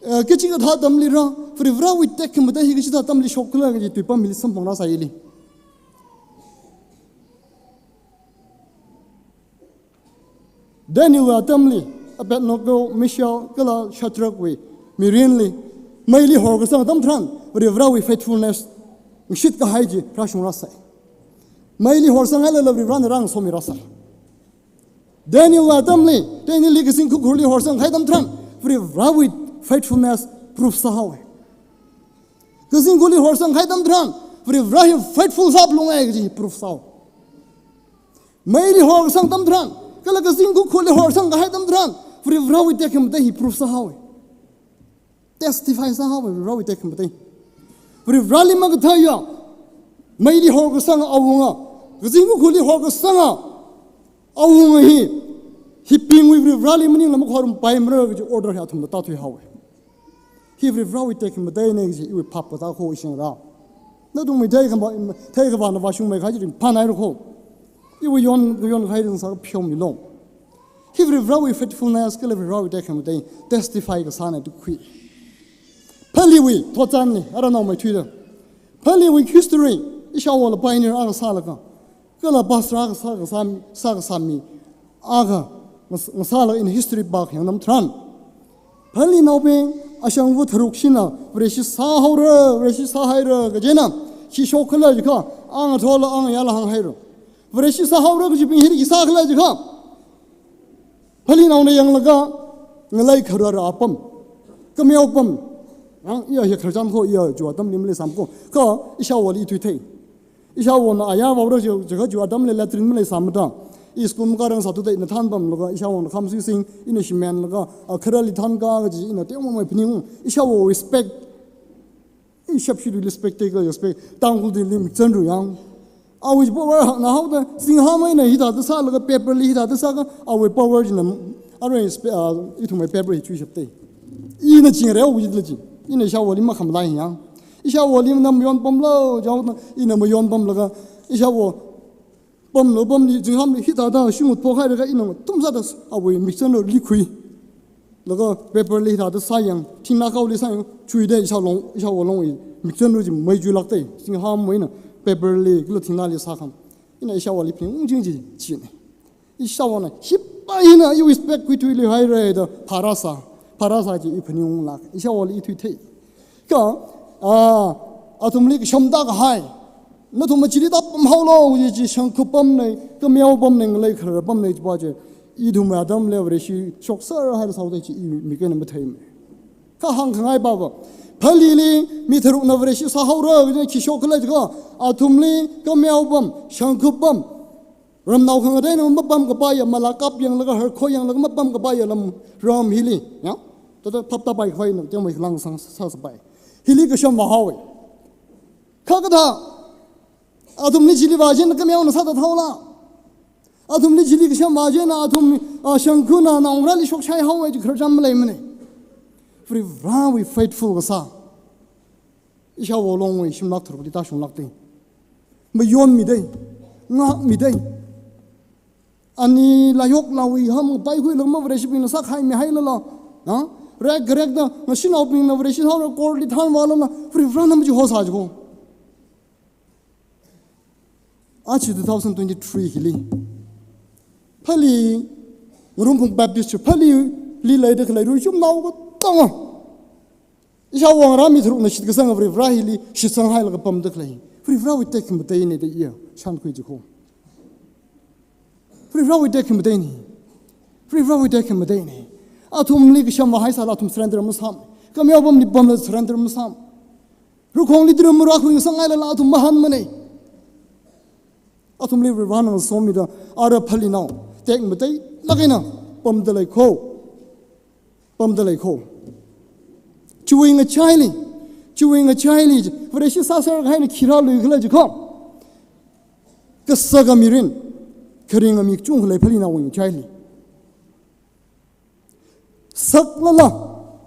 eh, kachikathā atamli rā, Varivarāwui tekhamatei hi kachikathā atamli shokkhala kaji tuipam hili samphangrāsai ili. Danielwui atamli, Abednego, Mishael, kala Shadrachwui mirinli, meili horkasang atam tharan, Varivarāwui faithfulness, ngashit kahai chi rāshungrāsai. Meili horsanghailala Varivarāna rāngasomirāsai. Danielwui atamli, Danielli kazing khukhurli horsangkahai atam tharan, Varivarāwui faithfulness proof sāhaowa. Kazing khukhurli horsangkahai atam tharan, Varivarā hi faithful sāphalunga kaji proof sāhaowa. Meili horsang atam tharan, kala kazing khukhurli horsangkahai atam tharan, Varivarāwui tekhamatei hi proof sāhaowa. Testify sāhaowa Varivarāwui tekhamatei. Varivarāli makathāya, meili horkasang awunga, kazing khukhurli horkasanga awunga hi, hibingwui Varivarāli maningla makhorumpaimara kaji order hi athumna tāthuihaowa. Hi Varivarāwui tekhamateina kaji iwui phap katākho ishingra. Nathumwui theikhama, theikhavāna vāshungmeikahai chi ringphānaira kho. Iwui yon, yonkahai ringsa pheomilu. Hi Varivarāwui faithfulness kala Varivarāwui tekhamatei testify kasāna da khui. Phaliwui thotchanna, ara naomeithuida. Phaliwui history, ishāwola pioneer akha sālaga, kala pastor akha sā, kasā, sā kasā mi akha ngas-, ngasālaga ina history pākhayang atam tharan, Phalinaobing ashangva tharukshina Vareshi sāhaora, Vareshi sāhaira kajina, khi shokkhala jiakha, anga thola, anga yāla hānghaira. Vareshi sāhaora kajibing hili khi sākhala jiakha, Phalinaona yanglaga, ngalei kharara apam, kameo apam, ang iya hi khararchan kho, iya chiwui atamli maleisāma kho, kha ishāwoli thuithei. Ishāwona aya vaora chi, jiakha chiwui atamli latrine maleisāmada, i school makārangasāthuda ina thanpamlaga, ishāwona khamsui sing, ina shimenlaga, a, khararli thankā kaji ina teomamei phaningung, ishāwo respect, i shapshi du respect te ka respect, Tangkhul dili mikchanru yang. Awui power hānghaoda, zingham eina hithāda sālaga, paper li hithāda sākha, awui power china, arui spe-, a, ithumwui paper hi chuishaptei. Ina chingreo wui la chi, ina ishāwoli makhamalai yang. Ishāwoli na mayonpamlu, jihaoda, ina mayonpamlaga, ishāwo pamlu pamli, zinghamli hithāda shungut phokhailaga ina tumsāda awui mikchanruli khui. Laga paper li hithāda sāyang, thingnā kaoli sāyang, chuida ishālong, ishāwo longwui mikchanru chi mei chuilāktei, zinghamwui eina paper li, kala thingnāli sākham. Ina ishāwoli phaningung ching chi, china. Ishāwona, hipa hina iwui respect khuithuiluihaira da, phārāsā, phārāsā chi i phaningunglāk, ishāwoli thuithei. Kha, a, athumli kashamda kahai. Nathumna chili tāpamhaolu, kaji chi shangkhup apamna, kameo apamna, ngalei kharara apamna, chipa chi. Ithumwui atamli Vareshi shokserhaira sāhaoda chi i mik eina matheimana. Kha hāngkhangai pava. Phalili mi tharukna Vareshi sāhaora, kaji khi shokkhala jiakha, athumli kameo apam, shangkhup apam, ramnao khangateina mapamkapaiya, malā kap yanglaga, harkho yanglaga mapamkapaiya lam, ram hili, ya? Thāda phap tāpaikhavai na, teomei khalang sāsāpai. Hili kasham vāhaowa. Kha kathā, athumli chili vāchina kameona sāda thaola. Athumli chili kasham vāchina, athum, a, shangkhuna naongarāli shokshaihaowa chi khararchan maleimana. Varivarāwui faithful kasā. Ishāwo longwui shimlak tharukli tāshunglāktei. Mayonmidei, ngākmidei. Ani layoklāwui hamkapai khuilaga Vareshibingna sākhaimihailala, ha? Rek rek da, nashinaobingna Vareshi sāhaora court li thanvālala, Varivarāna machihosā jiko. Aja two thousand twenty-three hili, Phali, Ngarumphung Baptist Church, Phalili leida khalei rui chumnao katonga, ishāwo ngarā mi tharukna shitkasanga Varivarā hili shitsanghailaga pamda khalei, Varivarāwui tekhamateina da iya shānkhui jiko. Varivarāwui tekhamateina. Varivarāwui tekhamateina. Athumli kasham vāhaisālala athum surrender masāmana. Kameo apamli pamla surrender masāmana. Rukhongli tram marākhui ngasakngailala athum mahānmana. Athumli Varivarāna ngasomida, ara Phalinao tekmateilāk eina pamda lei kho. Pamda lei kho. Chiwui ngachaili, chiwui ngachaili, Vareshi sāserkahaina khi rāluikhala jiakha, kasaka mirin, kharinga mi kachungkha lei Phalinaowui ngachaili. Saklala,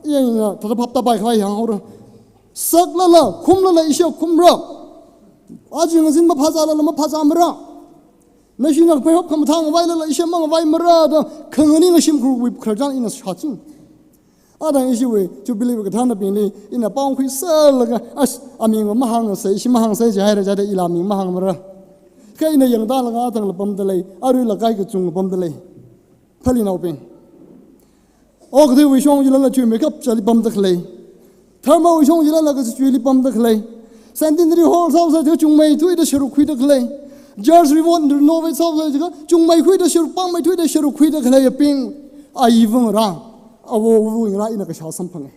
ina thāda phap tāpaikhavai hānghaora. Saklala, khumlala, ishi khumra. Aja ngazin maphāzālala maphāzāmara. Nashina pheihokkha mathāngavailala isha mangavaimara da khanganing shimkhurwui khararchan ina shāching. Athang ishiwui Jubilee wui kathānabingli ina pāngkhuiserlaga, as, aming mahāngsei, ishi mahāngsei jihaira jida ila aming mahāngmara. Kha ina yangtālaga athangla pamdalei, aruila kaikachungla pamdalei. Phalinaobing. Okathuiwui shong jilala chuimeikap chili pamdakhalei. Dharmawui shong jilala kachichuili pamdakhalei. Centenary Hall sāusai jiakha chungmeithuida sharuk khuidakhalei. Church revo-, renovate sāusai jiakha chungmeikhuida sharuk, pāngmeithuida sharuk khuidakhaleiya ping. Ayiwui ngarā, awowui ngarā ina kashā samphanga.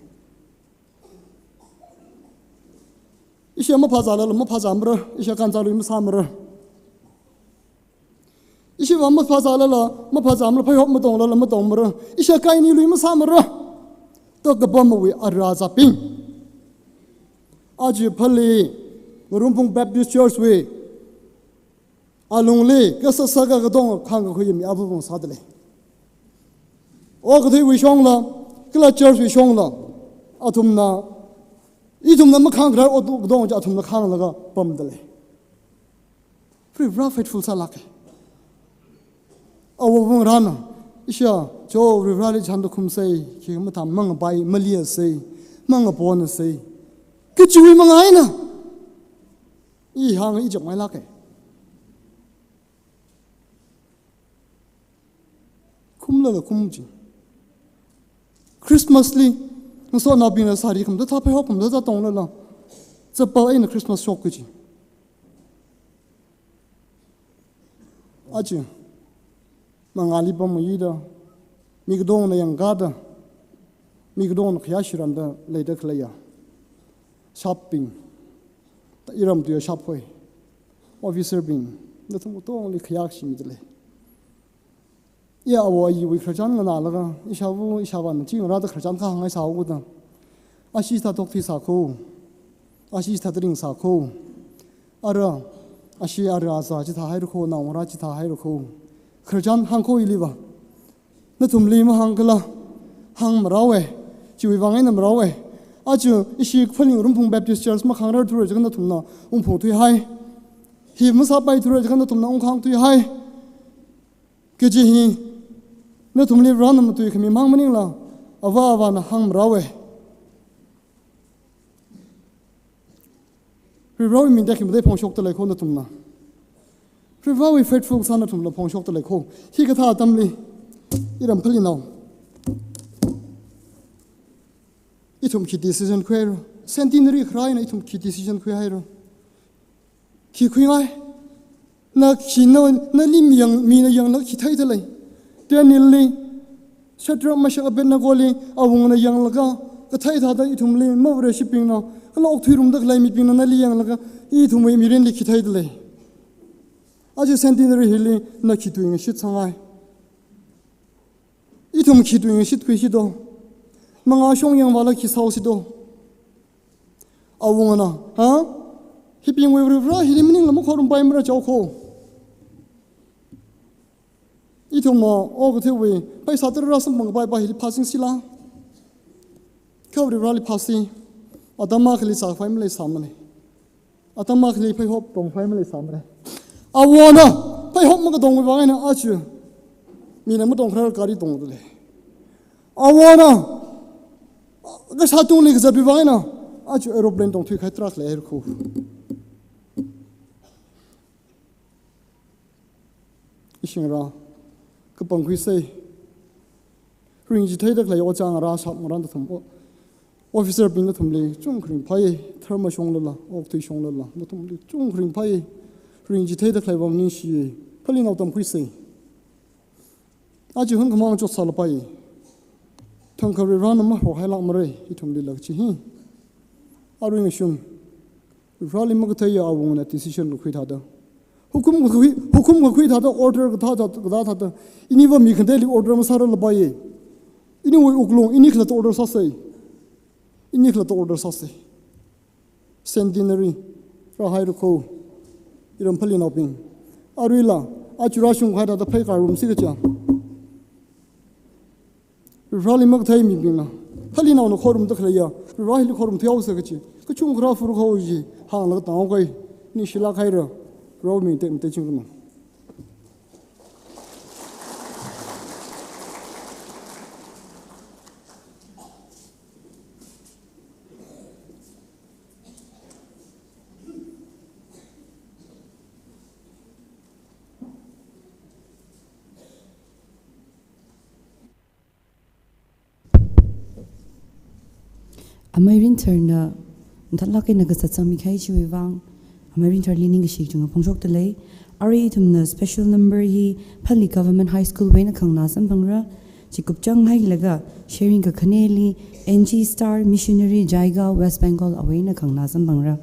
Isha maphāzālala maphāzāmara, isha kanzālui masāmara. Ishiva maphāzālala, maphāzāmara, pheihop matonglala matongmara. Isha kainilui masāmara. To kapamwui ara azabing. Aja Phale, Ngarumphung Baptist Church wui alungli, kasā sākha katong khāngkakhui mi avāva̱ sādalei. Okathuiwui shongla, kala church wui shongla, athumna, ithumna makhāngkharar ot katong chi athumna khānglaga pamdalei. Varivara faithful sālāka. Awowui ngarāna, isha, cho Varivarali chānda khumsei, khi matam mangapai, maliasei, mangaponasei. Kachiwui manga eina. I hānga i chakmeilāka. Khumlala khum chi. Christmas li, ngasotnaobingna sari khamathā pheihokkha mathā tātonglala, chapal eina Christmas shok kaji. Aja, mangāli pammayida, mi katongna yangkāda, mi katongna khayā shiranda leida khaleiya shapbing, ta iram tuiya shap hoi, officer bing, nathum katongli khayā shimidalei. Iya awo ayiwui khararchan nganālaga, ishāva, ishāvāna chi ngarāda khararchan kahāngngai sāhaoda. Ashi thāda okthui sākho. Ashi thāda ring sākho. Ara, ashi ara azā chithāhaira kho, naongarā chithāhaira kho. Khararchan hāngkho iliva. Nathumli mahāngkala, hāngmarao e, chiwui vang eina marao e. Aja ishi Phale Ngarumphung Baptist Church makhāngrarthura jiakha nathumna ungphung thuihai. Hi masāpaithura jiakha nathumna ungkhāng thuihai. Kaji hi, nathumli Varena matuikhami mang maningla, avā avāna hāngmarao e. Varivarawui mingda khamathā phongshokdalei kho nathumna. Varivarawui faithful sā nathumla phongshokdalei kho. Hikathā atamli, iram Phalenao, ithum khi decision khuihaira. Centenary kharā eina ithum khi decision khuihaira. Khi khuingai. Na khi na, nali mi yang, mina yanglaga khi theidalei. Danielli, Shadrach, Meshach, Abednego li awungana yanglaga, kathei thāda ithumli, mavareshibingna, kala okthuirumda khalei mibingna nali yanglaga, ithumwui mirinli khi theidalei. Aja Centenary hili na khi tuingashit sāngai. Ithum khi tuingashit khuisi do. Mangā shong yangvāla khi sāhaosi do. Awungana, ha? Hibingwui Varivara hili maningla makhorumpaimara chao kho. Ithumna okathuiwui, paisa tarāra samphangpaipa hili phāsing sila. Kha Varivarali phāsi. Atam akhali sākhavai maleisāmana. Atam akhali pheihop tongkhavai maleisāmana. Awona, pheihop makatongwui vang eina aja. Mina matongkharar gari tongdalei. Awona, kasā tungli kazatwui vang eina, aja aeroplane tongthuikahai tarākha leihaira kho. Ishi ngarā, kapangkhuisei. Ringchitheida khalei ojā ngarā, shap ngarā nathum, o-, officer bing nathumli chungkha ringphai, dharma shonglala, okthui shonglala, nathumli chungkha ringphai, ringchitheida khalei vang ningshi, Phalenao tamkhuisei. Aja hun khamang chotsālapai. Thangkha Varivarana mahorhailākmara, ithumlila kachi hi. Arui ngashun. Varivarali makatheiya awungana decision kakhui thāda. Hukum kakhui, hukum kakhui thāda, order kathā thāda, kathā thāda. Iniva mi khangateili order masāralapai. Iniwui wuklung, ini khalatta order sāsei. Ini khalatta order sāsei. Centenary rāhaira kho, iram Phalinaobing. Aruila, aja rāshungkahai thāda pheikārumsi kaja. Varivarali makathei mibingna, Phalinaona khorumda khaleiya, Varivara hili khorumthuihaosa kachi. Kachungkha rāfur kho ji, hānglaga tāngkhui. Ni shilak haira, rao mi te, mi te chingkuna. Amei Rinthar na, nthatlak eina kasā sangmi kahai chiwui vang, Amei Rinthar li ningkashi kachungkha phongshokda lei. Arui ithumna special number hi Phalee Government High School wui eina khanganā samphangra. Chi kupchang hailaga, sharing kakhaneli, N G Star Missionary Jaigaon, West Bengal awui eina khanganā samphangra.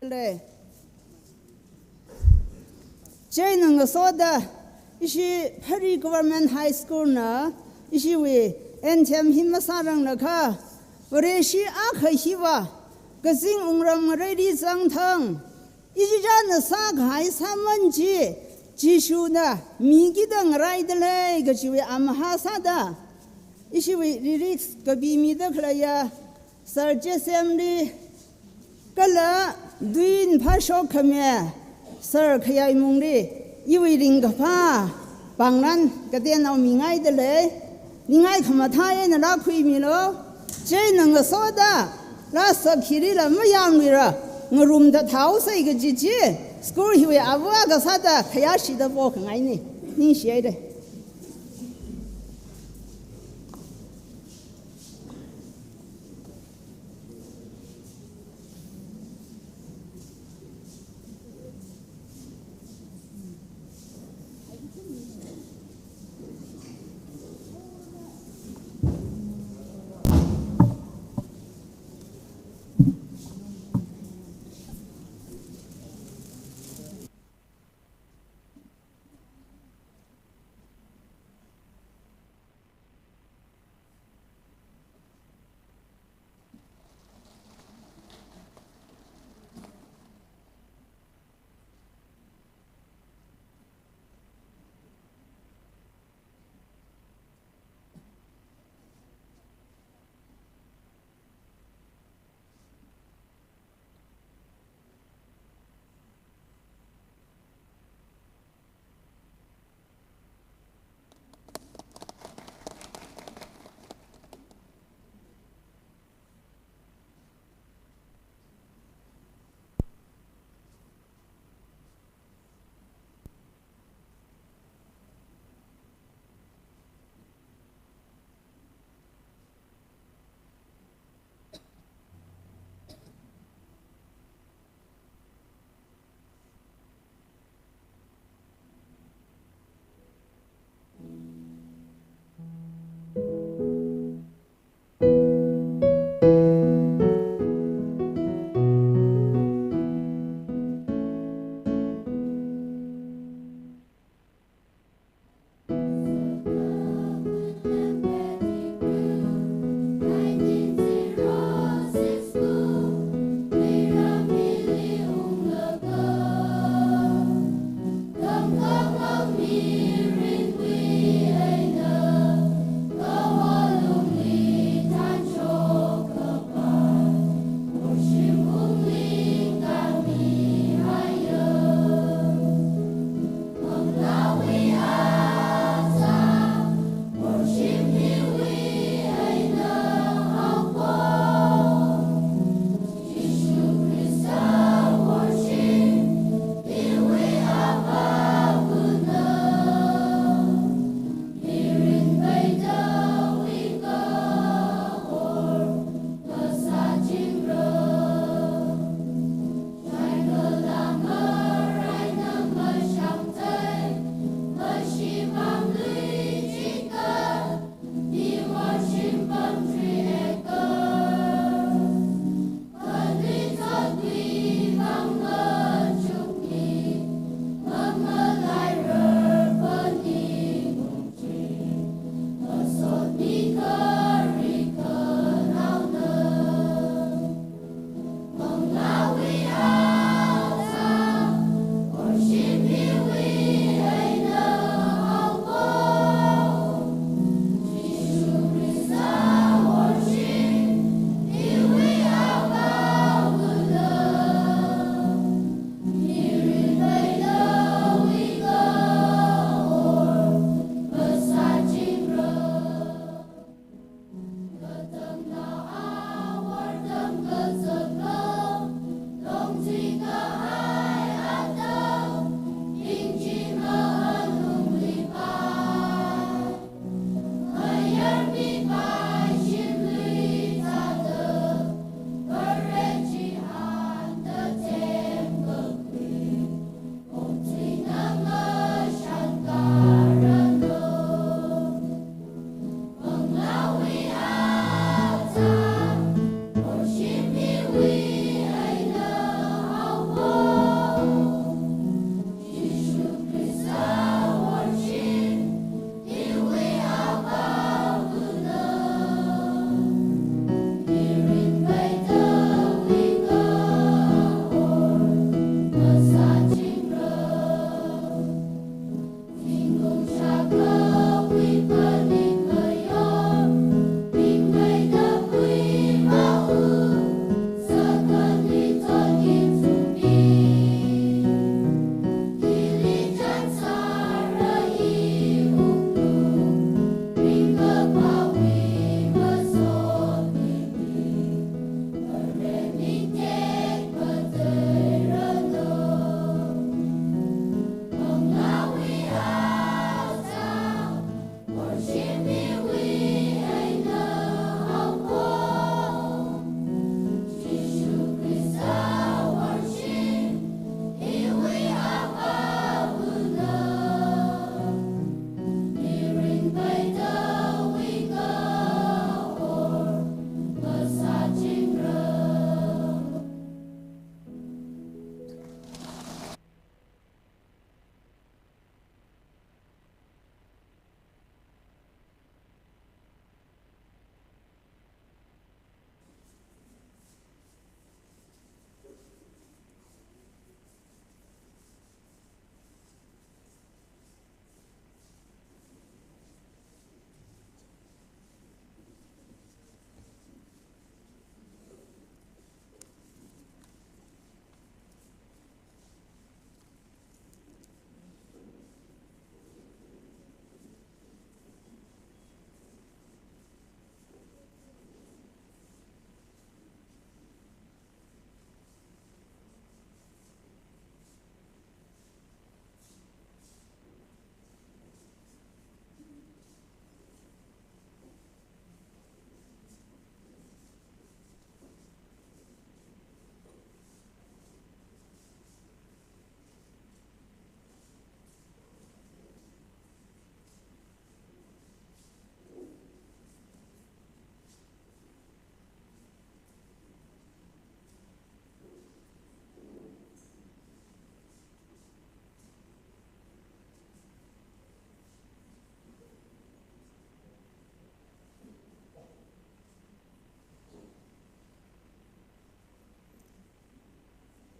Lei. Chieina ngasoda, ishi Phalee Government High School na, ishiwui anthem hi masāranglaga, Vareshi akha hiva, kazing wungram ngareili zangthang, ichichāna sākahai sāman chi, Jishuna mikida ngaraida lei kajiwui amahā sāda, ishiwui lyrics kapimida khaleiya, Sir J S M li, kala Duin Phashok Khame, Sir Khayai Mungli, iwui ringkaphā pāngnan kateonao mingaida lei, ningai khamathā einala khuimilu, chieina ngasoda, laa sākhirila mayāngluira, ngarumda thaosei kaji chi, school hiwui ava kasāda khayāshida pokhangaini, ningshihaira.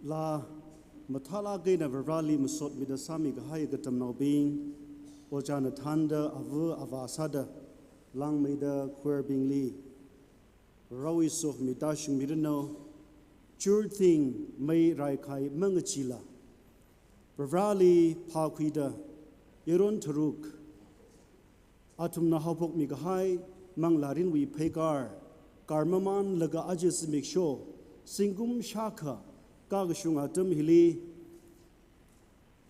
Laa mathālāk eina Varivarāli masotmida sāmikahai katamnaobing, ojāna thānda ava avā sāda langmeida choirbingli Varivarāwui sokhami tāshungmiranu. Churthing mei raikhai mangachila Varivarāli phākhuida yaron tharuk athumna haophokmikahai manglārinwui pheikar, kar mamānlaga aja zimiksho zingkum shākha kakashung atam hili,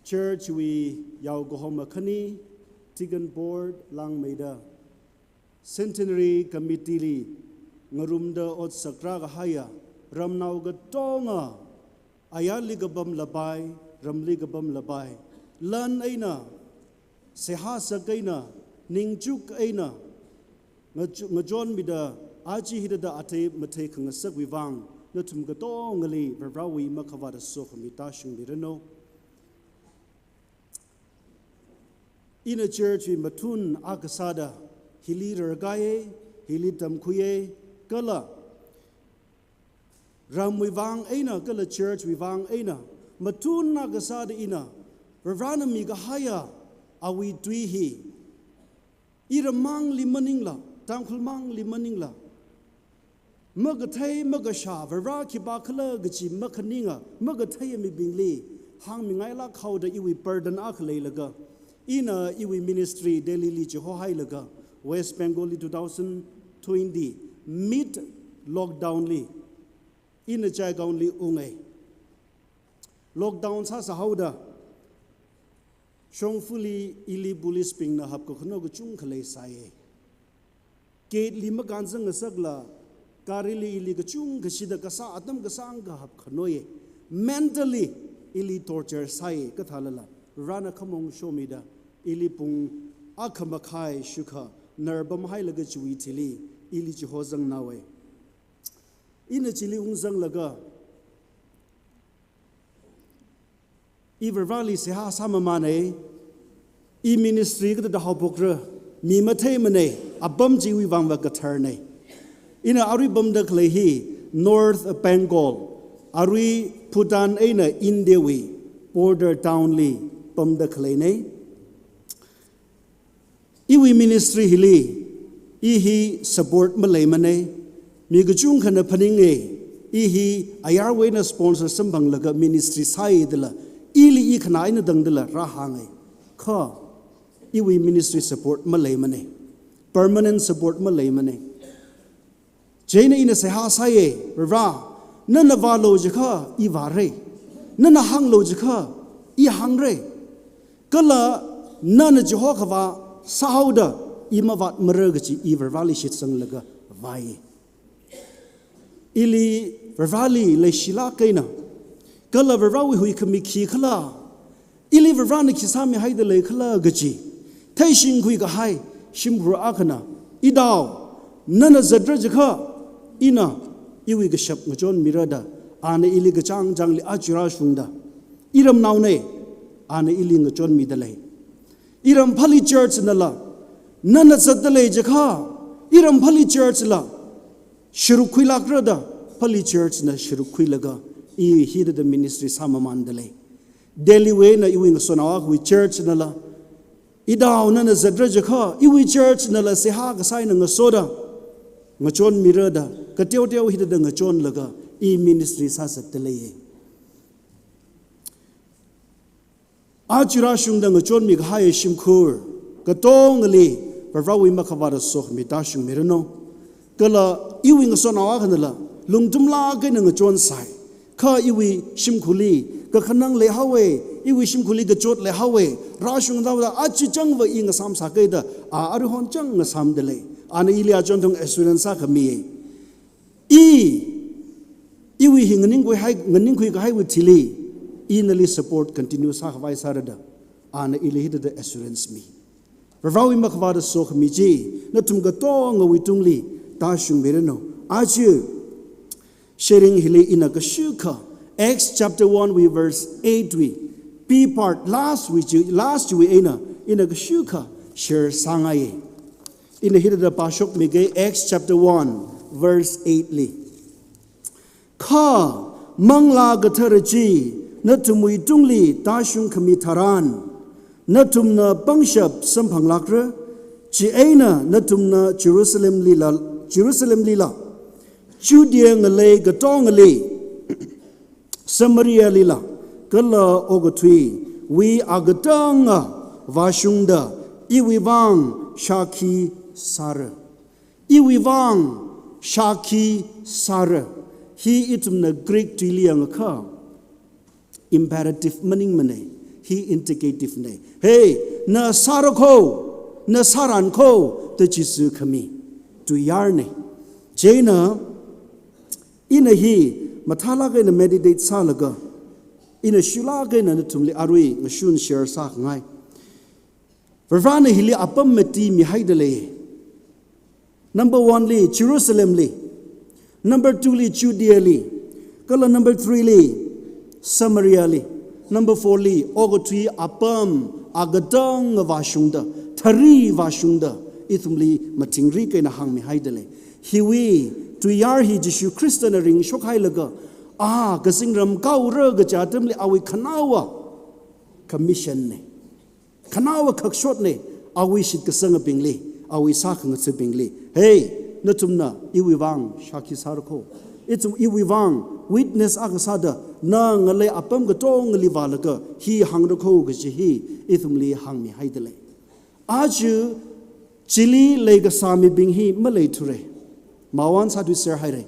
church wui yaokahoma khani, deacon board langmeida Centenary Committee li ngarumda ot sakrā kahaiya ramnao katonga, ayarli kapam lapai, ramli kapam lapai, lan eina, seihā sak eina, ningchuk eina, ngachu-, ngachonmida aja hithāda athei mathei khangasakwui vang, nathum katongali Varivarāwui makhavāta sokhami tāshungmiranu. Ina church wui mathun akha sāda hili rarkaiya, hili tamkhuiya, kala ramwui vang eina, kala church wui vang eina, mathun akha sāda ina Varivarāna mikahaiya awui tui hi, iram mangli maningla, Tangkhul mangli maningla, makathei makashā, Varivarā khipākhala kaji makhaninga, makatheiya mibingli hāngmingailāk haoda iwui burden akha leilaga, ina iwui ministry Delhi li chihokahailaga, West Bengal li two thousand twenty mid lockdown li, ina Jaigaon li unga. Lockdown sāsā haoda, shongfali ili police bingna hapkakhano kachungkha leisāya. Gate li makānzang ngasakla, garili ili kachungkha shida kasā atam kasāngkha hapkhanoya. Mentally ili torture sāya, kathālala Varivarāna khamong shomida, ili pung akha makhai shukha narpamhailaga chiwui thili ili chihozangnaowa. Ina chili ungzanglaga, i Varivarāli seihā sāmamāna, i ministry kathāda haophokra, mi matheimana, apam chiwui vangva katharna. Ina arui pamda khalei hi North Bengal, arui Bhutan eina India wui border town li pamda khaleina. Iwui ministry hili, i hi support maleimana, mi kachungkhana phaninga, i hi ayarwui eina sponsor samphanglaga ministry sāya dala, ili i khana eina tangdala rāhānga. Kha, iwui ministry support maleimana, permanent support maleimana. Chieina ina seihā sāya, Varivarā, nana vālu jiakha i vāra, nana hānglu jiakha i hāngra, kala nana chihokhavā sāhaoda i mavātmara kaji i Varivarāli shitsanglaga vāya. Ili Varivarāli leishilāk eina, kala Varivarāwui huikhami khikhala, ili Varivarāna khi sāmihaida leikhala kaji theishingkhui kahai shimkhur akhana, idao, nana zatra jiakha ina iwui kashap ngachonmira da, ana ili kachāng chāngli aja rāshungda, iramnaona, ana ili ngachonmida lei. Iram Pali church nala, nana zatda lei jiakha, iram Pali church la sharuk khuilākra da, Pali church na sharuk khuilaga, i hithāda ministry sāmamānda lei. Delhi wui eina iwui ngasotnao akhawui church nala, idao nana zatra jiakha, iwui church nala seihā kasā eina ngasoda, ngachonmira da, kateoteo hithāda ngachonlaga, i ministry sāzatda leiya. Aja rāshungda ngachonmi kahai shimkhur katongali Varivarāwui makhavāta sokhami tāshungmiranu. Kala iwui ngasotnao akhanala lungtumlāk eina ngachonsai. Kha iwui shimkhurli kakhanang leihaowa, iwui shimkhurli kachot leihaowa, rāshungda aja changva i ngasām sākida, a aruihon chang ngasāmda lei. Ana ili achonthang assurance sākhamiya. I, iwui hi nganingkhui hai, nganingkhui kahaiwui thili, i nali support continue sākhavai sāra da, ana ili hithāda assurance mi. Varivarāwui makhavāta sokhami chi nathum katongawui tungli tāshungmiranu. Aja sharing hili ina kashukha Acts chapter one wui verse eight wui B part last wui chi, last wui eina ina kashukha share sāngaiya. Ina hithāda pāshokmiga Acts chapter one verse eight li. Kha Manglā Kathara chi nathumwui tungli tāshungkhami tharan, nathumna pangshap samphanglākra, chieina nathumna Jerusalemlila, Jerusalemlila, Judea ngalei katongali, Samarialila, kala okathuiwui akatanga vāshungda iwui vang shākhi sāra. Iwui vang shākhi sāra. Hi ithumna Greek tuili yangakha imperative maningmana, hi indicative na. Hey, na sāra kho, na sāran kho, da Jishu khami tuiyarna. Chieina, ina hi mathālāk eina meditate sālaga, ina shulāk eina nathumli arui ngashun share sākhangai. Varivarana hili apam mati mihaida lei. Number one li Jerusalemli, number two li Judeali, kala number three li Samariali, number four li okathui apam akatanga vāshungda, thari vāshungda, ithumli mathingrik eina hāngmihaida lei. Hiwui tuiyar hi Jishu Khristana ringshokhailaga, a kazingram kaora kaja atamli awui khanaowa commission na. Khanaowa khakshotna, awui shitkasangabingli, awui sākhangathabingli. Hey, nathumna iwui vang shākhi sāra kho. Ithum iwui vang witness akha sāda, na ngalei apam katongali vālaga hi hāngra kho kaji hi ithumli hāngmihaida lei. Aja chili leikasā mibing hi maleithura. Mawan sāthuiser haira.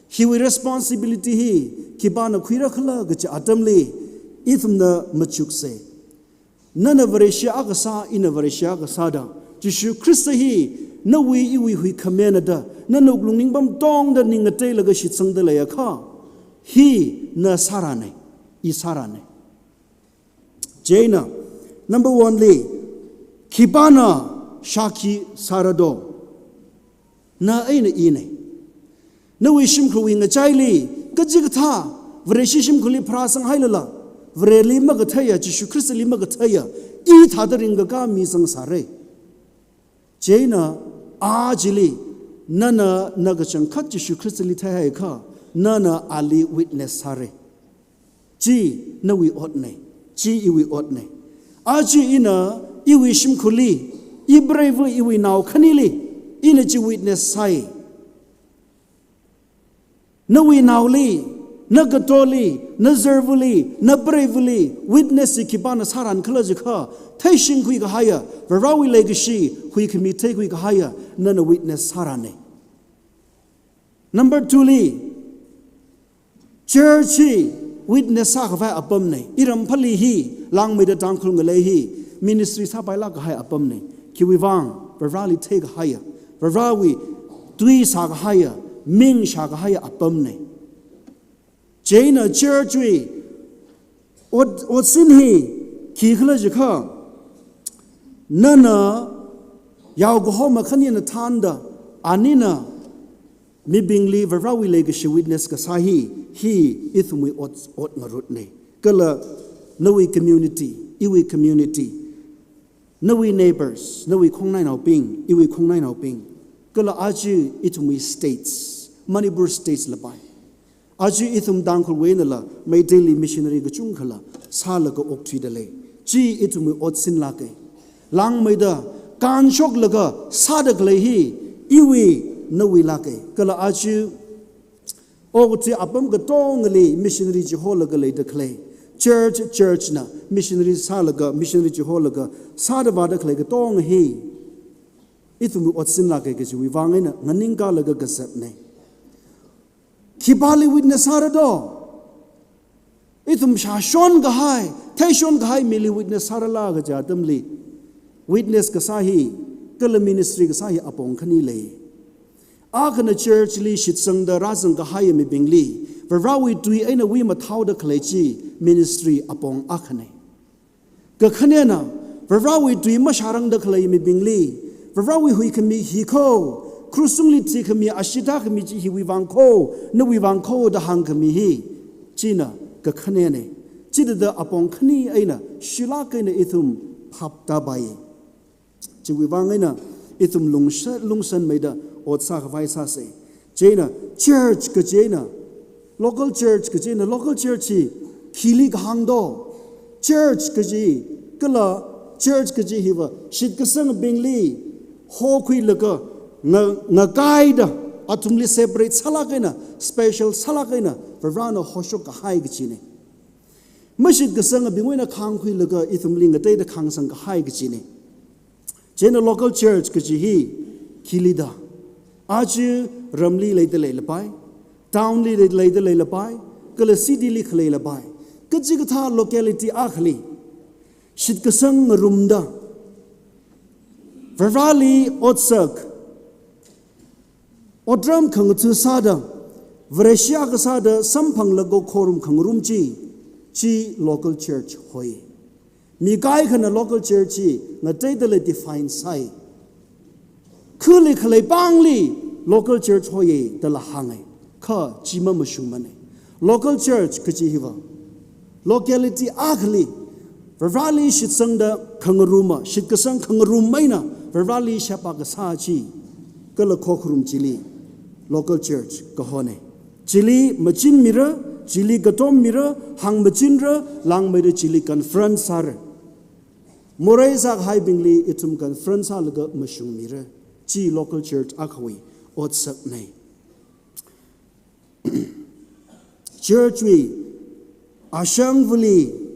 Hiwui responsibility hi khipāna khuira khala kaja atamli ithumna machuksa. Nana Vareshi akha sā, ina Vareshi akha sāda, Jishu Khrista hi nawui iwui huikhamena da, nana wuklung ningpam tongda ning ngateilaga shitsangda leiakha, hi na sārana, i sārana. Chieina, number one li, khipāna shākhi sāra do? Na eina ina. Nawui shimkhurwui ngachaili, kachikathā, Vareshi shimkhurli pharāsanghailala, Vareli makatheiya, Jishu Khristali makatheiya, i thāda ringkakā mi zangsāra. Chieina, a chili, nana na kachangkhat Jishu Khristali theihaiakha, nana ali witness sāra. Chi nawui otna, chi iwui otna. Aja ina iwui shimkhurli, i preiva iwui nao khanili, ina chi witness sāi. Nawui naoli, na katoli, na zarvali, na preivali, witness chi khipāna sāran khala jiakha, theishingkhui kahaiya, Varewui leikashi, huikhami theikhui kahaiya, nana witness sārana. Number two li, church hi witness sākhavai apamna. Iram phali hi, langmeida Tangkhul ngalei hi, ministry sāpailāk kahai apamna. Khiwui vang, Vareli theikahaiya, Varewui tui sākahaiya, ming shākahaiya apamna. Chieina church wui ot, otsin hi khikhala jiakha, nana yaokahoma khanina thānda, anina mibingli Varewui leikashi witness kasā hi, hi ithumwui ot, ot ngarutna. Kala nawui community, iwui community, nawui neighbors, nawui khongnainaobing, iwui khongnainaobing. Kala aja ithumwui states, Manipur states lapai. Aja ithum Tangkhulwui einala, Meiteili missionary kachungkhala sālaga okthuida lei. Chi ithumwui otsinlāka. Langmeida, kānshoklaga sāda khalei hi, iwui, nawuilāka. Kala aja, okathui apam katongali missionary chiholaga leida khalei. Church, church na, missionary sālaga, missionary chiholaga, sāda vāda khalei katonga hi, ithumwui otsinlāka kajiwui vang eina, nganingkalaga kazatna. Khipāli witness sāra do? Ithum shāshon kahai, theishon kahai mili witness sārala kaja atamli. Witness kasā hi, kala ministry kasā hi apong khani lei. Akhana church li shitsangda rāzang kahaiya mibingli, Varewui tui eina wi mathaoda khalei chi ministry apong akhana. Kakhanena, Varewui tui mashārangda khalei mibingli, Varewui huikhami hi kho, krushungli thikhami, ashee tākhami chi hiwui vang kho, nawui vang kho da hāngkhami hi, china kakhanena. Chithāda apong khani eina, shilāk eina ithum phap tāpai. Chiwui vang eina, ithum lungsha-, lungshanmeida ot sākhavai sāsa. Chieina, church kaji eina, Local church kaji eina local church hi khili kahāng do? Church kaji, kala church kaji hiva shitkasangbingli hokhuilaga nga-, ngakaida athumli separate sālāk eina, special sālāk eina Varivarana hoshok kahai kajina. Mashitkasangbingwui eina khāngkhuilaga ithumli ngateida khāngsang kahai kajina. Chieina local church kaji hi khili da? Aja ramli leida leilapai, town li lei-, leida leilapai, kala city li khaleilapai, kachikathā locality akhali shitkasang ngarumda, Varivarali otsak, otram khangatha sāda, Vareshi akha sāda samphanglaga khorum khangarum chi, chi local church hoi. Mi kaikhana local church hi ngateidala define sāi. Khali khalei pāngli local church hoi dala hāngai. Kha chi mamashungmana. Local church kaji hiva locality akhali Varivarali shitsangda khangaruma, shitkasang khangarum eina Varivarali sheba kasā chi, kala khokharum chili local church kahona. Chili machinmira, chili katommira, hāngmachinra, langmeira chili confront sāra. Morei sākahaibingli ithum confront sālaga mashungmira. Chi local church akhawui otsakna. Church wui ashangvali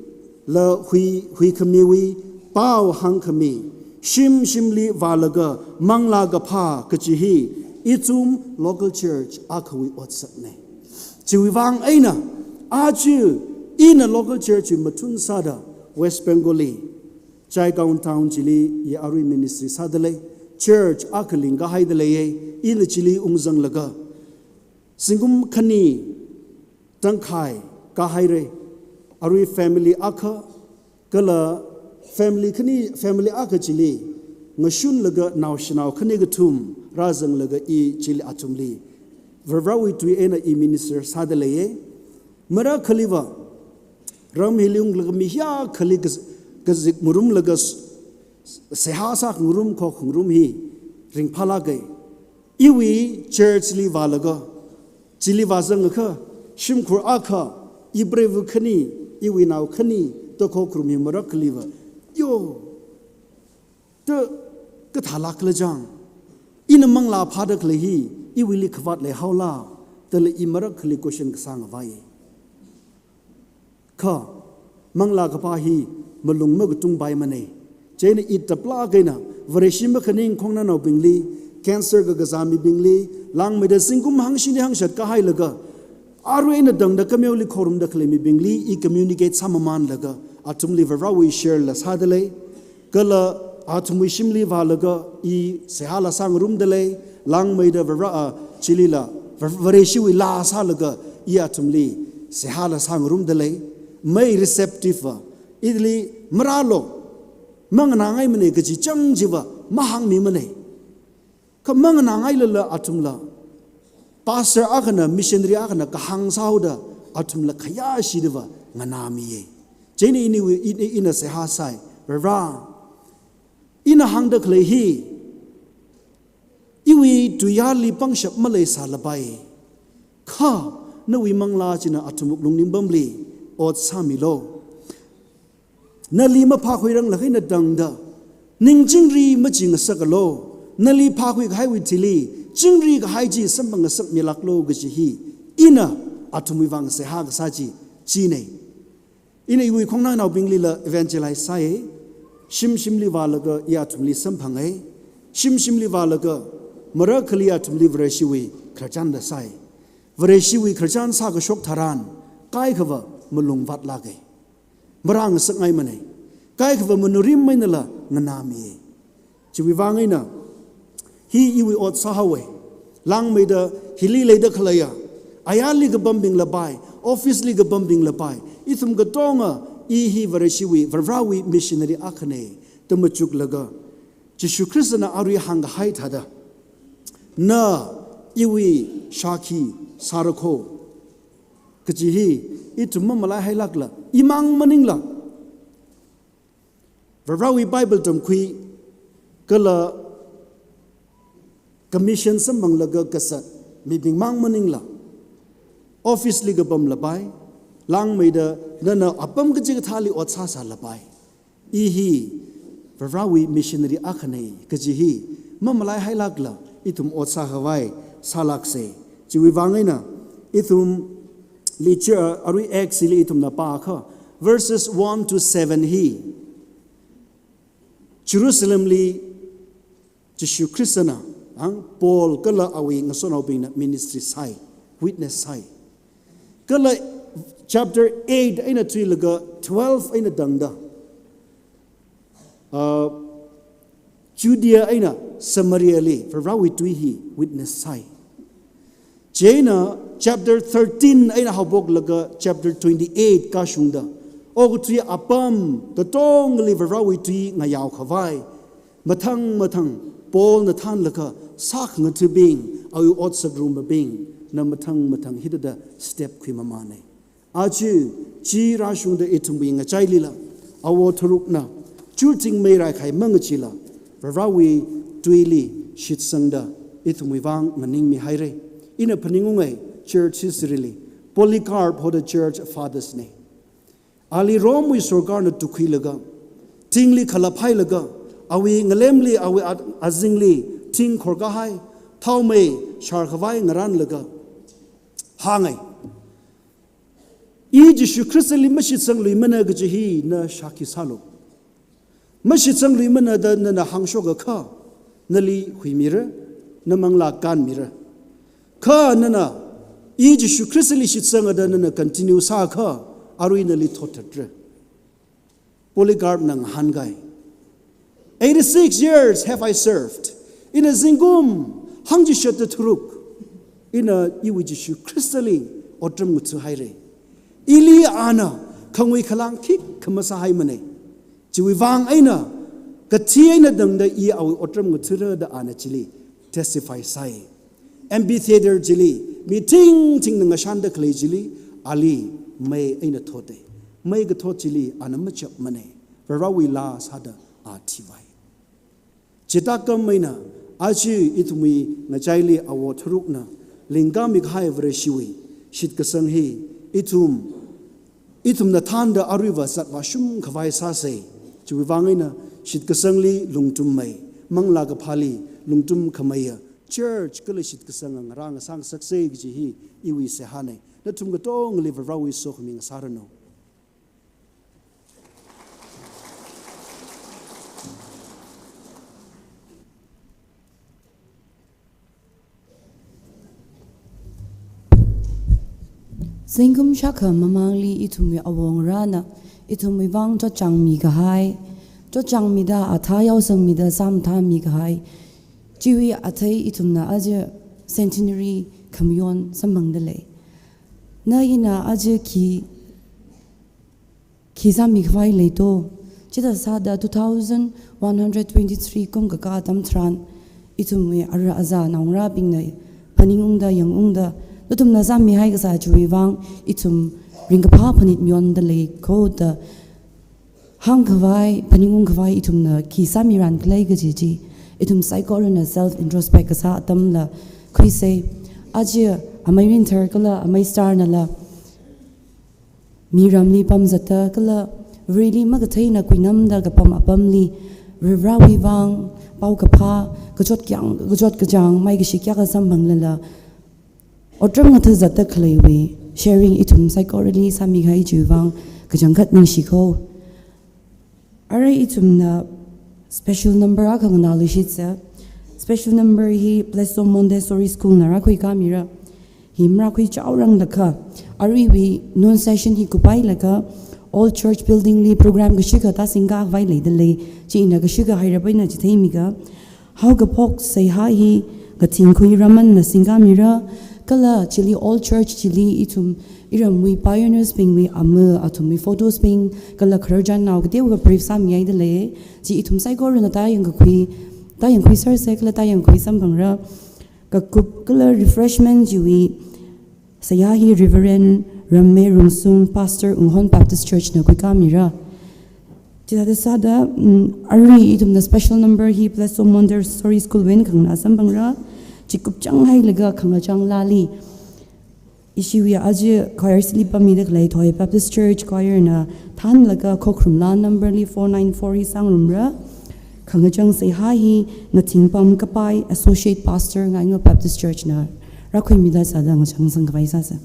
la hui, huikhamiwui pao hāngkhami, shim shimli vālaga manglā kaphā kaji hi ithum local church akhawui otsakna. Chiwui vang eina aja ina local church wui mathun sāda West Bengal li Jaigaon town chili i arui ministry sāda lei, church akha lingkahaida leiya. Ina chili ungzanglaga zingkum khani tangkhai kahaira. Arui family akha, kala family khani, family akha chili ngashunlaga naoshinao khani kathum rāzanglaga i chili athumli Varivarawui tui eina i minister sāda leiya. Marakhaliva ram hili unglaga mi hiyākhali kaz-, kazip ngarumlaga s-, seihā sākhangarum khokhangarum hi ringphālāka. Iwui church li vālaga, chili vāzangakha, shimkhur akha, i preiva khani, iwui nao khani, da khokharum hi marakhaliva, yo, da kathālākla chang, ina manglā phāda khalei hi iwuili khavāt leihaola, dala i marakhali question kasā ngavai. Kha manglā kaphā hi malung makatungpaimana. Chieina i taplāk eina Vareshi makhaning khongnanaobingli, cancer kakazā mibingli, langmeida zingkum hangshini hangshat kahailaga, arui eina tangda kameoli khorumda khalei mibingli i communicate sāmamanlaga, athumli Varivarawui share la sāda lei. Kala athumwui shimli vālaga i seihāla sāngarumda lei, langmeida Varivara, a, chilila, Var-, Vareshiwui laa sālaga i athumli seihāla sāngarumda lei. Mei receptive va, ili marālu, manganāngaimana kaji chang chiva mahāngmimana. Kha manganāngailala athumla, pastor akhana, missionary akhana kahāng sāhaoda, athumla khayāshida va nganāmiya. Chieina iniwui, i-, i-, ina seihā sāi, Varivara, ina hāngda khalei hi iwui tuiyāli pangshap maleisālapai. Kha nawui manglā china athum wuklung ningpamli ot sāmilu. Nali maphākhuiranglakha eina tangda, ning chingri machingasakalu, nali phākhui kahaiwui thili chingri kahai chi samphangngasakmilāklu kaji hi ina athumwui vang seihā kasā chi, china. Ina iwui khongnanaobinglila evangelize sāya, shim shimli vālaga i athumli samphanga, shim shimli vālaga marakhali athumli Vareshiwui khararchan da sāi. Vareshiwui khararchan sākashok tharan, kaikhava malung vātlāka. Marāngasakngaimana. Kaikhava manurim einala nganāmiya. Chiwui vang eina hi iwui ot sāhaowa. Langmeida hili leida khaleiya, ayarli kapambinglapai, office li kapambinglapai, ithum katonga i hi Vareshiwui, Varivarawui missionary akhana da machuklaga, Jishu Khristana arui hāngkahai thāda, na iwui shākhi sāra kho kaji hi ithum mamalaihailākla, imang maningla, Varivarawui Bible tamkhui kala commission samphanglaga kazat mibingmang maningla, Office li kapam lapai, langmeida nana apam kachikathāli ot sāsā lapai. I hi Varewui missionary akhana kaji hi mamalaihailākla ithum ot sākhavai sālāksa. Chiwui vang eina ithum li chi, arui Acts li ithumna pākha, verses one to seven hi Jerusalem li Jishu Khristana, ang Paul kala awui ngasotnaobingna ministry sāi, witness sāi. Kala chapter eight eina thuilaga twelve eina tangda, uh, Judea eina Samaria li Varewui tui hi witness sāi. Chieina chapter thirteen eina haophoklaga chapter twenty-eight kashungda, okathui apam katongali Varewui tui ngayaokhavai, mathang mathang Paulna thānlaga sākhangathabing, awui ot sāngarumabingna mathang mathang hithāda step khuimamāna. Aja chi rāshungda ithumwui ngachailila, awo tharukna churching meirai kahai mangachila, Varewui tuili shitsangda ithumwui vang nganingmihaira. Ina phaningungai church history li, Polycarp hoda church fathers na. Ali Rome wui sorkarna tukhuilaga, tingli khalaphailaga, awui ngalemli, awui a-, azingli ting khorkahai, thaomei sharkhavai ngaranlaga hāngai. I Jishu Khristali mashitsangluimana kaji hi na shākhi sālu. Mashitsangluimana da nana hāngshokakha, nali huimira, na manglā kanmira. Kha nana, I Jishu Khristali shitsanga da nana continue sākha, arui nali thotthatra. Polycarpna ngahānkai. Eighty-six years have I served. Ina zingkum hangchishat tharuk ina iwui Jishu Khristali otram ngathahaira. Ili ana khangui khalang khikha masāhaimana. Chiwui vang eina, kathi eina tangda I awui otram ngathara da ana chili testify sāi. Amphitheater chili, mi thingthingna ngashanda khalei chili, ali mei eina thota. Mei kathot chili ana machapmana. Varewui laa sāda a thivai. Chithākhameina, aja ithumwui ngachaili awo tharukna lingkami kahai Vareshiwui shitkasang hi ithum, ithumna thānda aruiva zatvāshungkhavai sāsa. Chiwui vang eina shitkasangli lungtrummei, manglā kaphāli lungtrum khameiya church kala shitkasanga ngarā ngasāngasaksa kaji hi iwui seihāna. Nathum katongali Varewui sokhami ngasāranu. Zingkum shākha mamangli ithumwui awongarāna ithumwui vang chotchāngmi kahai, chotchāngmida athā yaosangmida samthāmi kahai, chiwui athei ithumna aja centenary khamayon samphangda lei. Na ina aja khi khi sāmikhavai leito. Chithāsāda two thousand one hundred twenty-three kum kakā atam tharan, ithumwui ara aza naongarābingna phaningungda yangungda, nathumna sāmihai kasā chiwui vang ithum ringkaphā phanit mayonda lei kho da hāngkhavai, phaningungkhavai ithumna khi sāmiran khalei kaji chi, ithum saikorana self introspect kasā atamla khuisa. Aja amei Rinthar kala amei Star nala miramli pamzatta kala Vareli makatheina kuinamda kapam apamli, Varewui vang paokaphā, kachot kyang, kachot kachāng, maikashi kayākha samphanglala, otram ngathazatta khaleiwui sharing ithum saikorali sāmikahai chiwui vang kachangkhat ningshi kho. Arui ithumna special number akha nganāluishitsa. Special number hi Blessed Hope Montessori School na rākhuikāmira. Hi marākhui chaoranglakha, aruiwui noon session hi kuphailaga, old church building li program kashikha tāsingkākhavai leida lei, chi ina kashikha hairap eina chitheimiga. Haokaphok seihā hi kathingkhui Ramanna singkāmira, kala chili old church chili ithum iramwui pioneers bingwui ama athumwui photos bing, kala khararchānnao kateokha brief sāmihaida lei, chi ithum saikorana tāyangkakhui, tāyangkhuisersa kala tāyangkhui samphangra. Kakup kala refreshment chiwui seihā hi Reverend Ramme Rungsung, Pastor Unghon Baptist Church na khuikāmira. Chithāda sāda, mm, arui ithumna special number hi Blessed Hope Montessori School wui eina khanganā samphangra. Chi kupchang hailaga khangachāng laali Ishiwui aja choir slip pamida khalei Thoi Baptist Church Choir na thanlaga Khokharum lan number li four nine four hi sāngarumra. Khangachang seihā hi Ngathingpam Kapai, Associate Pastor, Ngaingo Baptist Church na rākhuimida sāda ngachang sangkapai sāsa.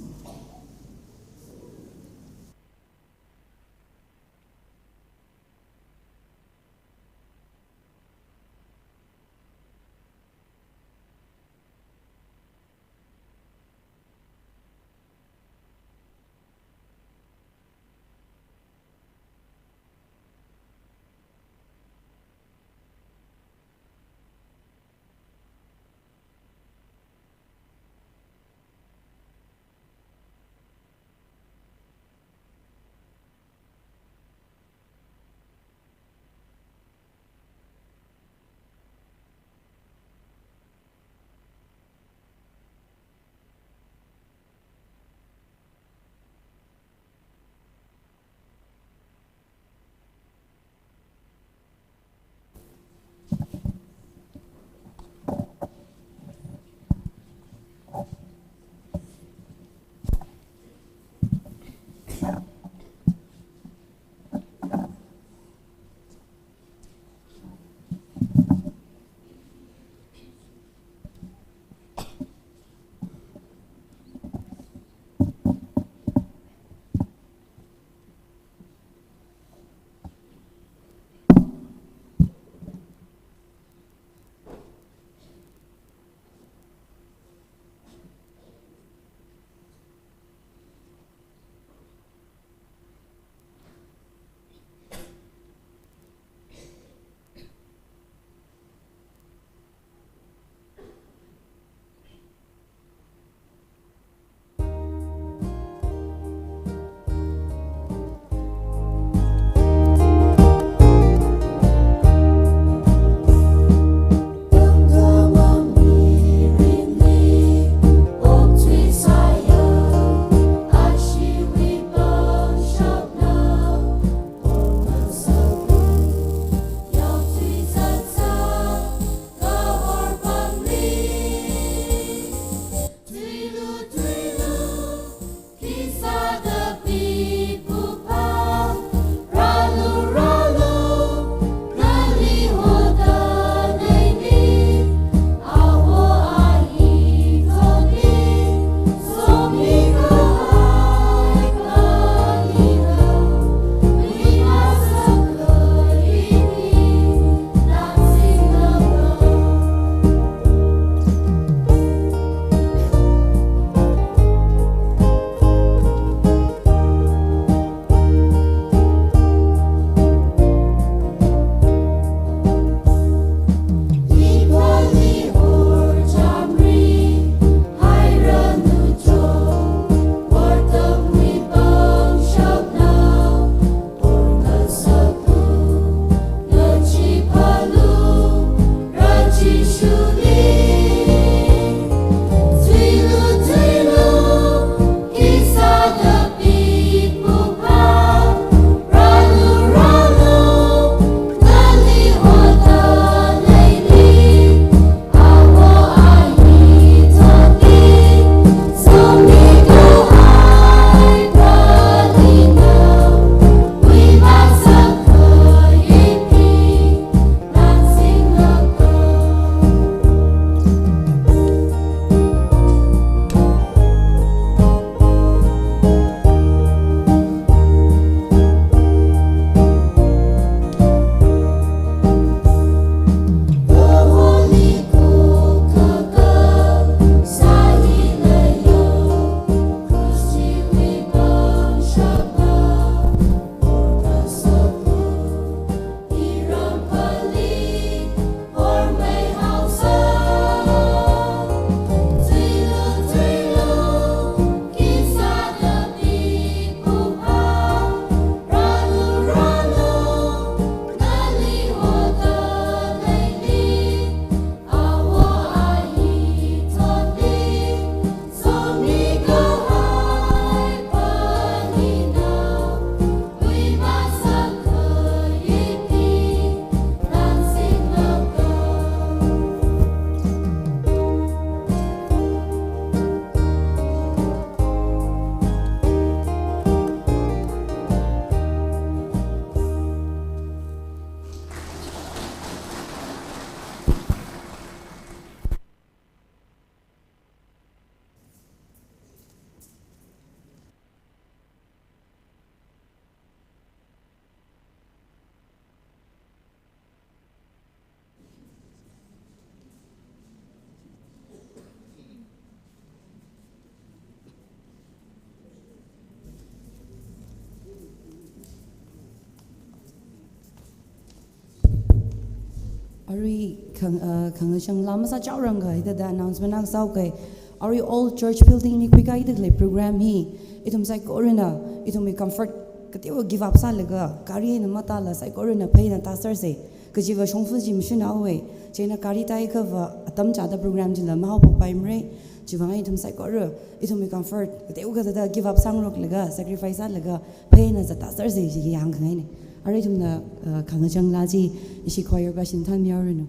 Arui khang-, uh, khangachang lama sāchaoranga hithāda announcement akha sāuke. Arui old church building li khuikahai dalei program hi. Ithum saikorana, ithumwui comfort kateowa give up sālaga, gari eina matāla saikorana phei eina tāserse. Kajiva shongfa chi mashunhaowe. Chieina gari tāhaiakhava atam chāda program chila mahaophokpaimara. Chiwuivang ithum saikora, ithumwui comfort kateowa kathāda give up sāngaroklaga, sacrifice sālaga, phei eina zat tāserse chi yangkhangaina. Arui ithumna, uh, khangachang laa chi ishi choir va shinthanmihaoranu.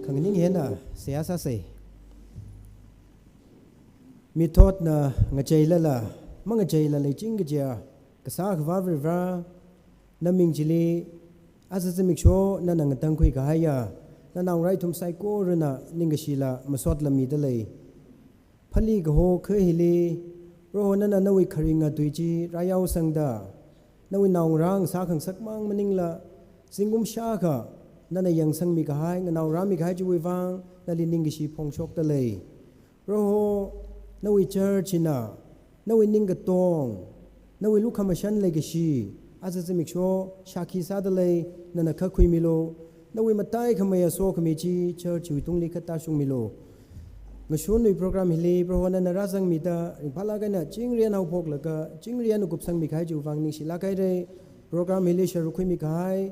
Khanganing eina seihā sāsa. Mithotna ngacheilala mangacheila leiching kajiya Kasā Akhava Varivara, naming chili aja zimiksho nana ngatangkhui kahaiya nanaongarā ithum saikorana ningkashila masotla midalei. Phalee kaho kha hili, Proho nana nawui kharinga tui chi rāyaosangda, nawui naongarā ngasā khangasak mang maningla, zingkum shākha nana yangsangmi kahai, nganaorāmi kahai chiwui vang nali ningkashi phongshokdalei. Proho, nawui church hina, nawui ningkatong, nawui lukhamashan leikashi, aja zimiksho shākhi sādalei, nana khakhuimilu. Nawui mataikhameiya sokhami chi church wui tungli khatāshungmilu. Ngashunwui program hili Proho nana rāzangmida ringphālāk eina chingri eina haophoklaga chingri eina kupsangmi kahai chiwui vang ningshilāk haira. Program hili sharuk khuimi kahai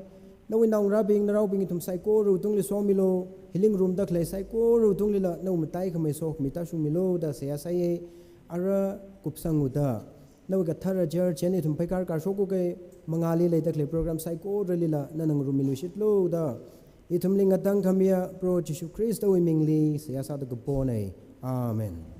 nawui naongarābing naraobing ithum saikorawui tungli somilu. Hili ngarumda khalei saikorawui tunglila nawui mataikhamei sokhami tāshungmilu da seihā sāya. Ara kupsang uda nawui kathara church eina ithum pheikar kar shokhuka. Mangāli leida khalei program saikoralila nana ngarummilu shitlu da ithumli ngatangkhamiya Proho Jishu Khristawui mingli seihā sāda kapona. Amen.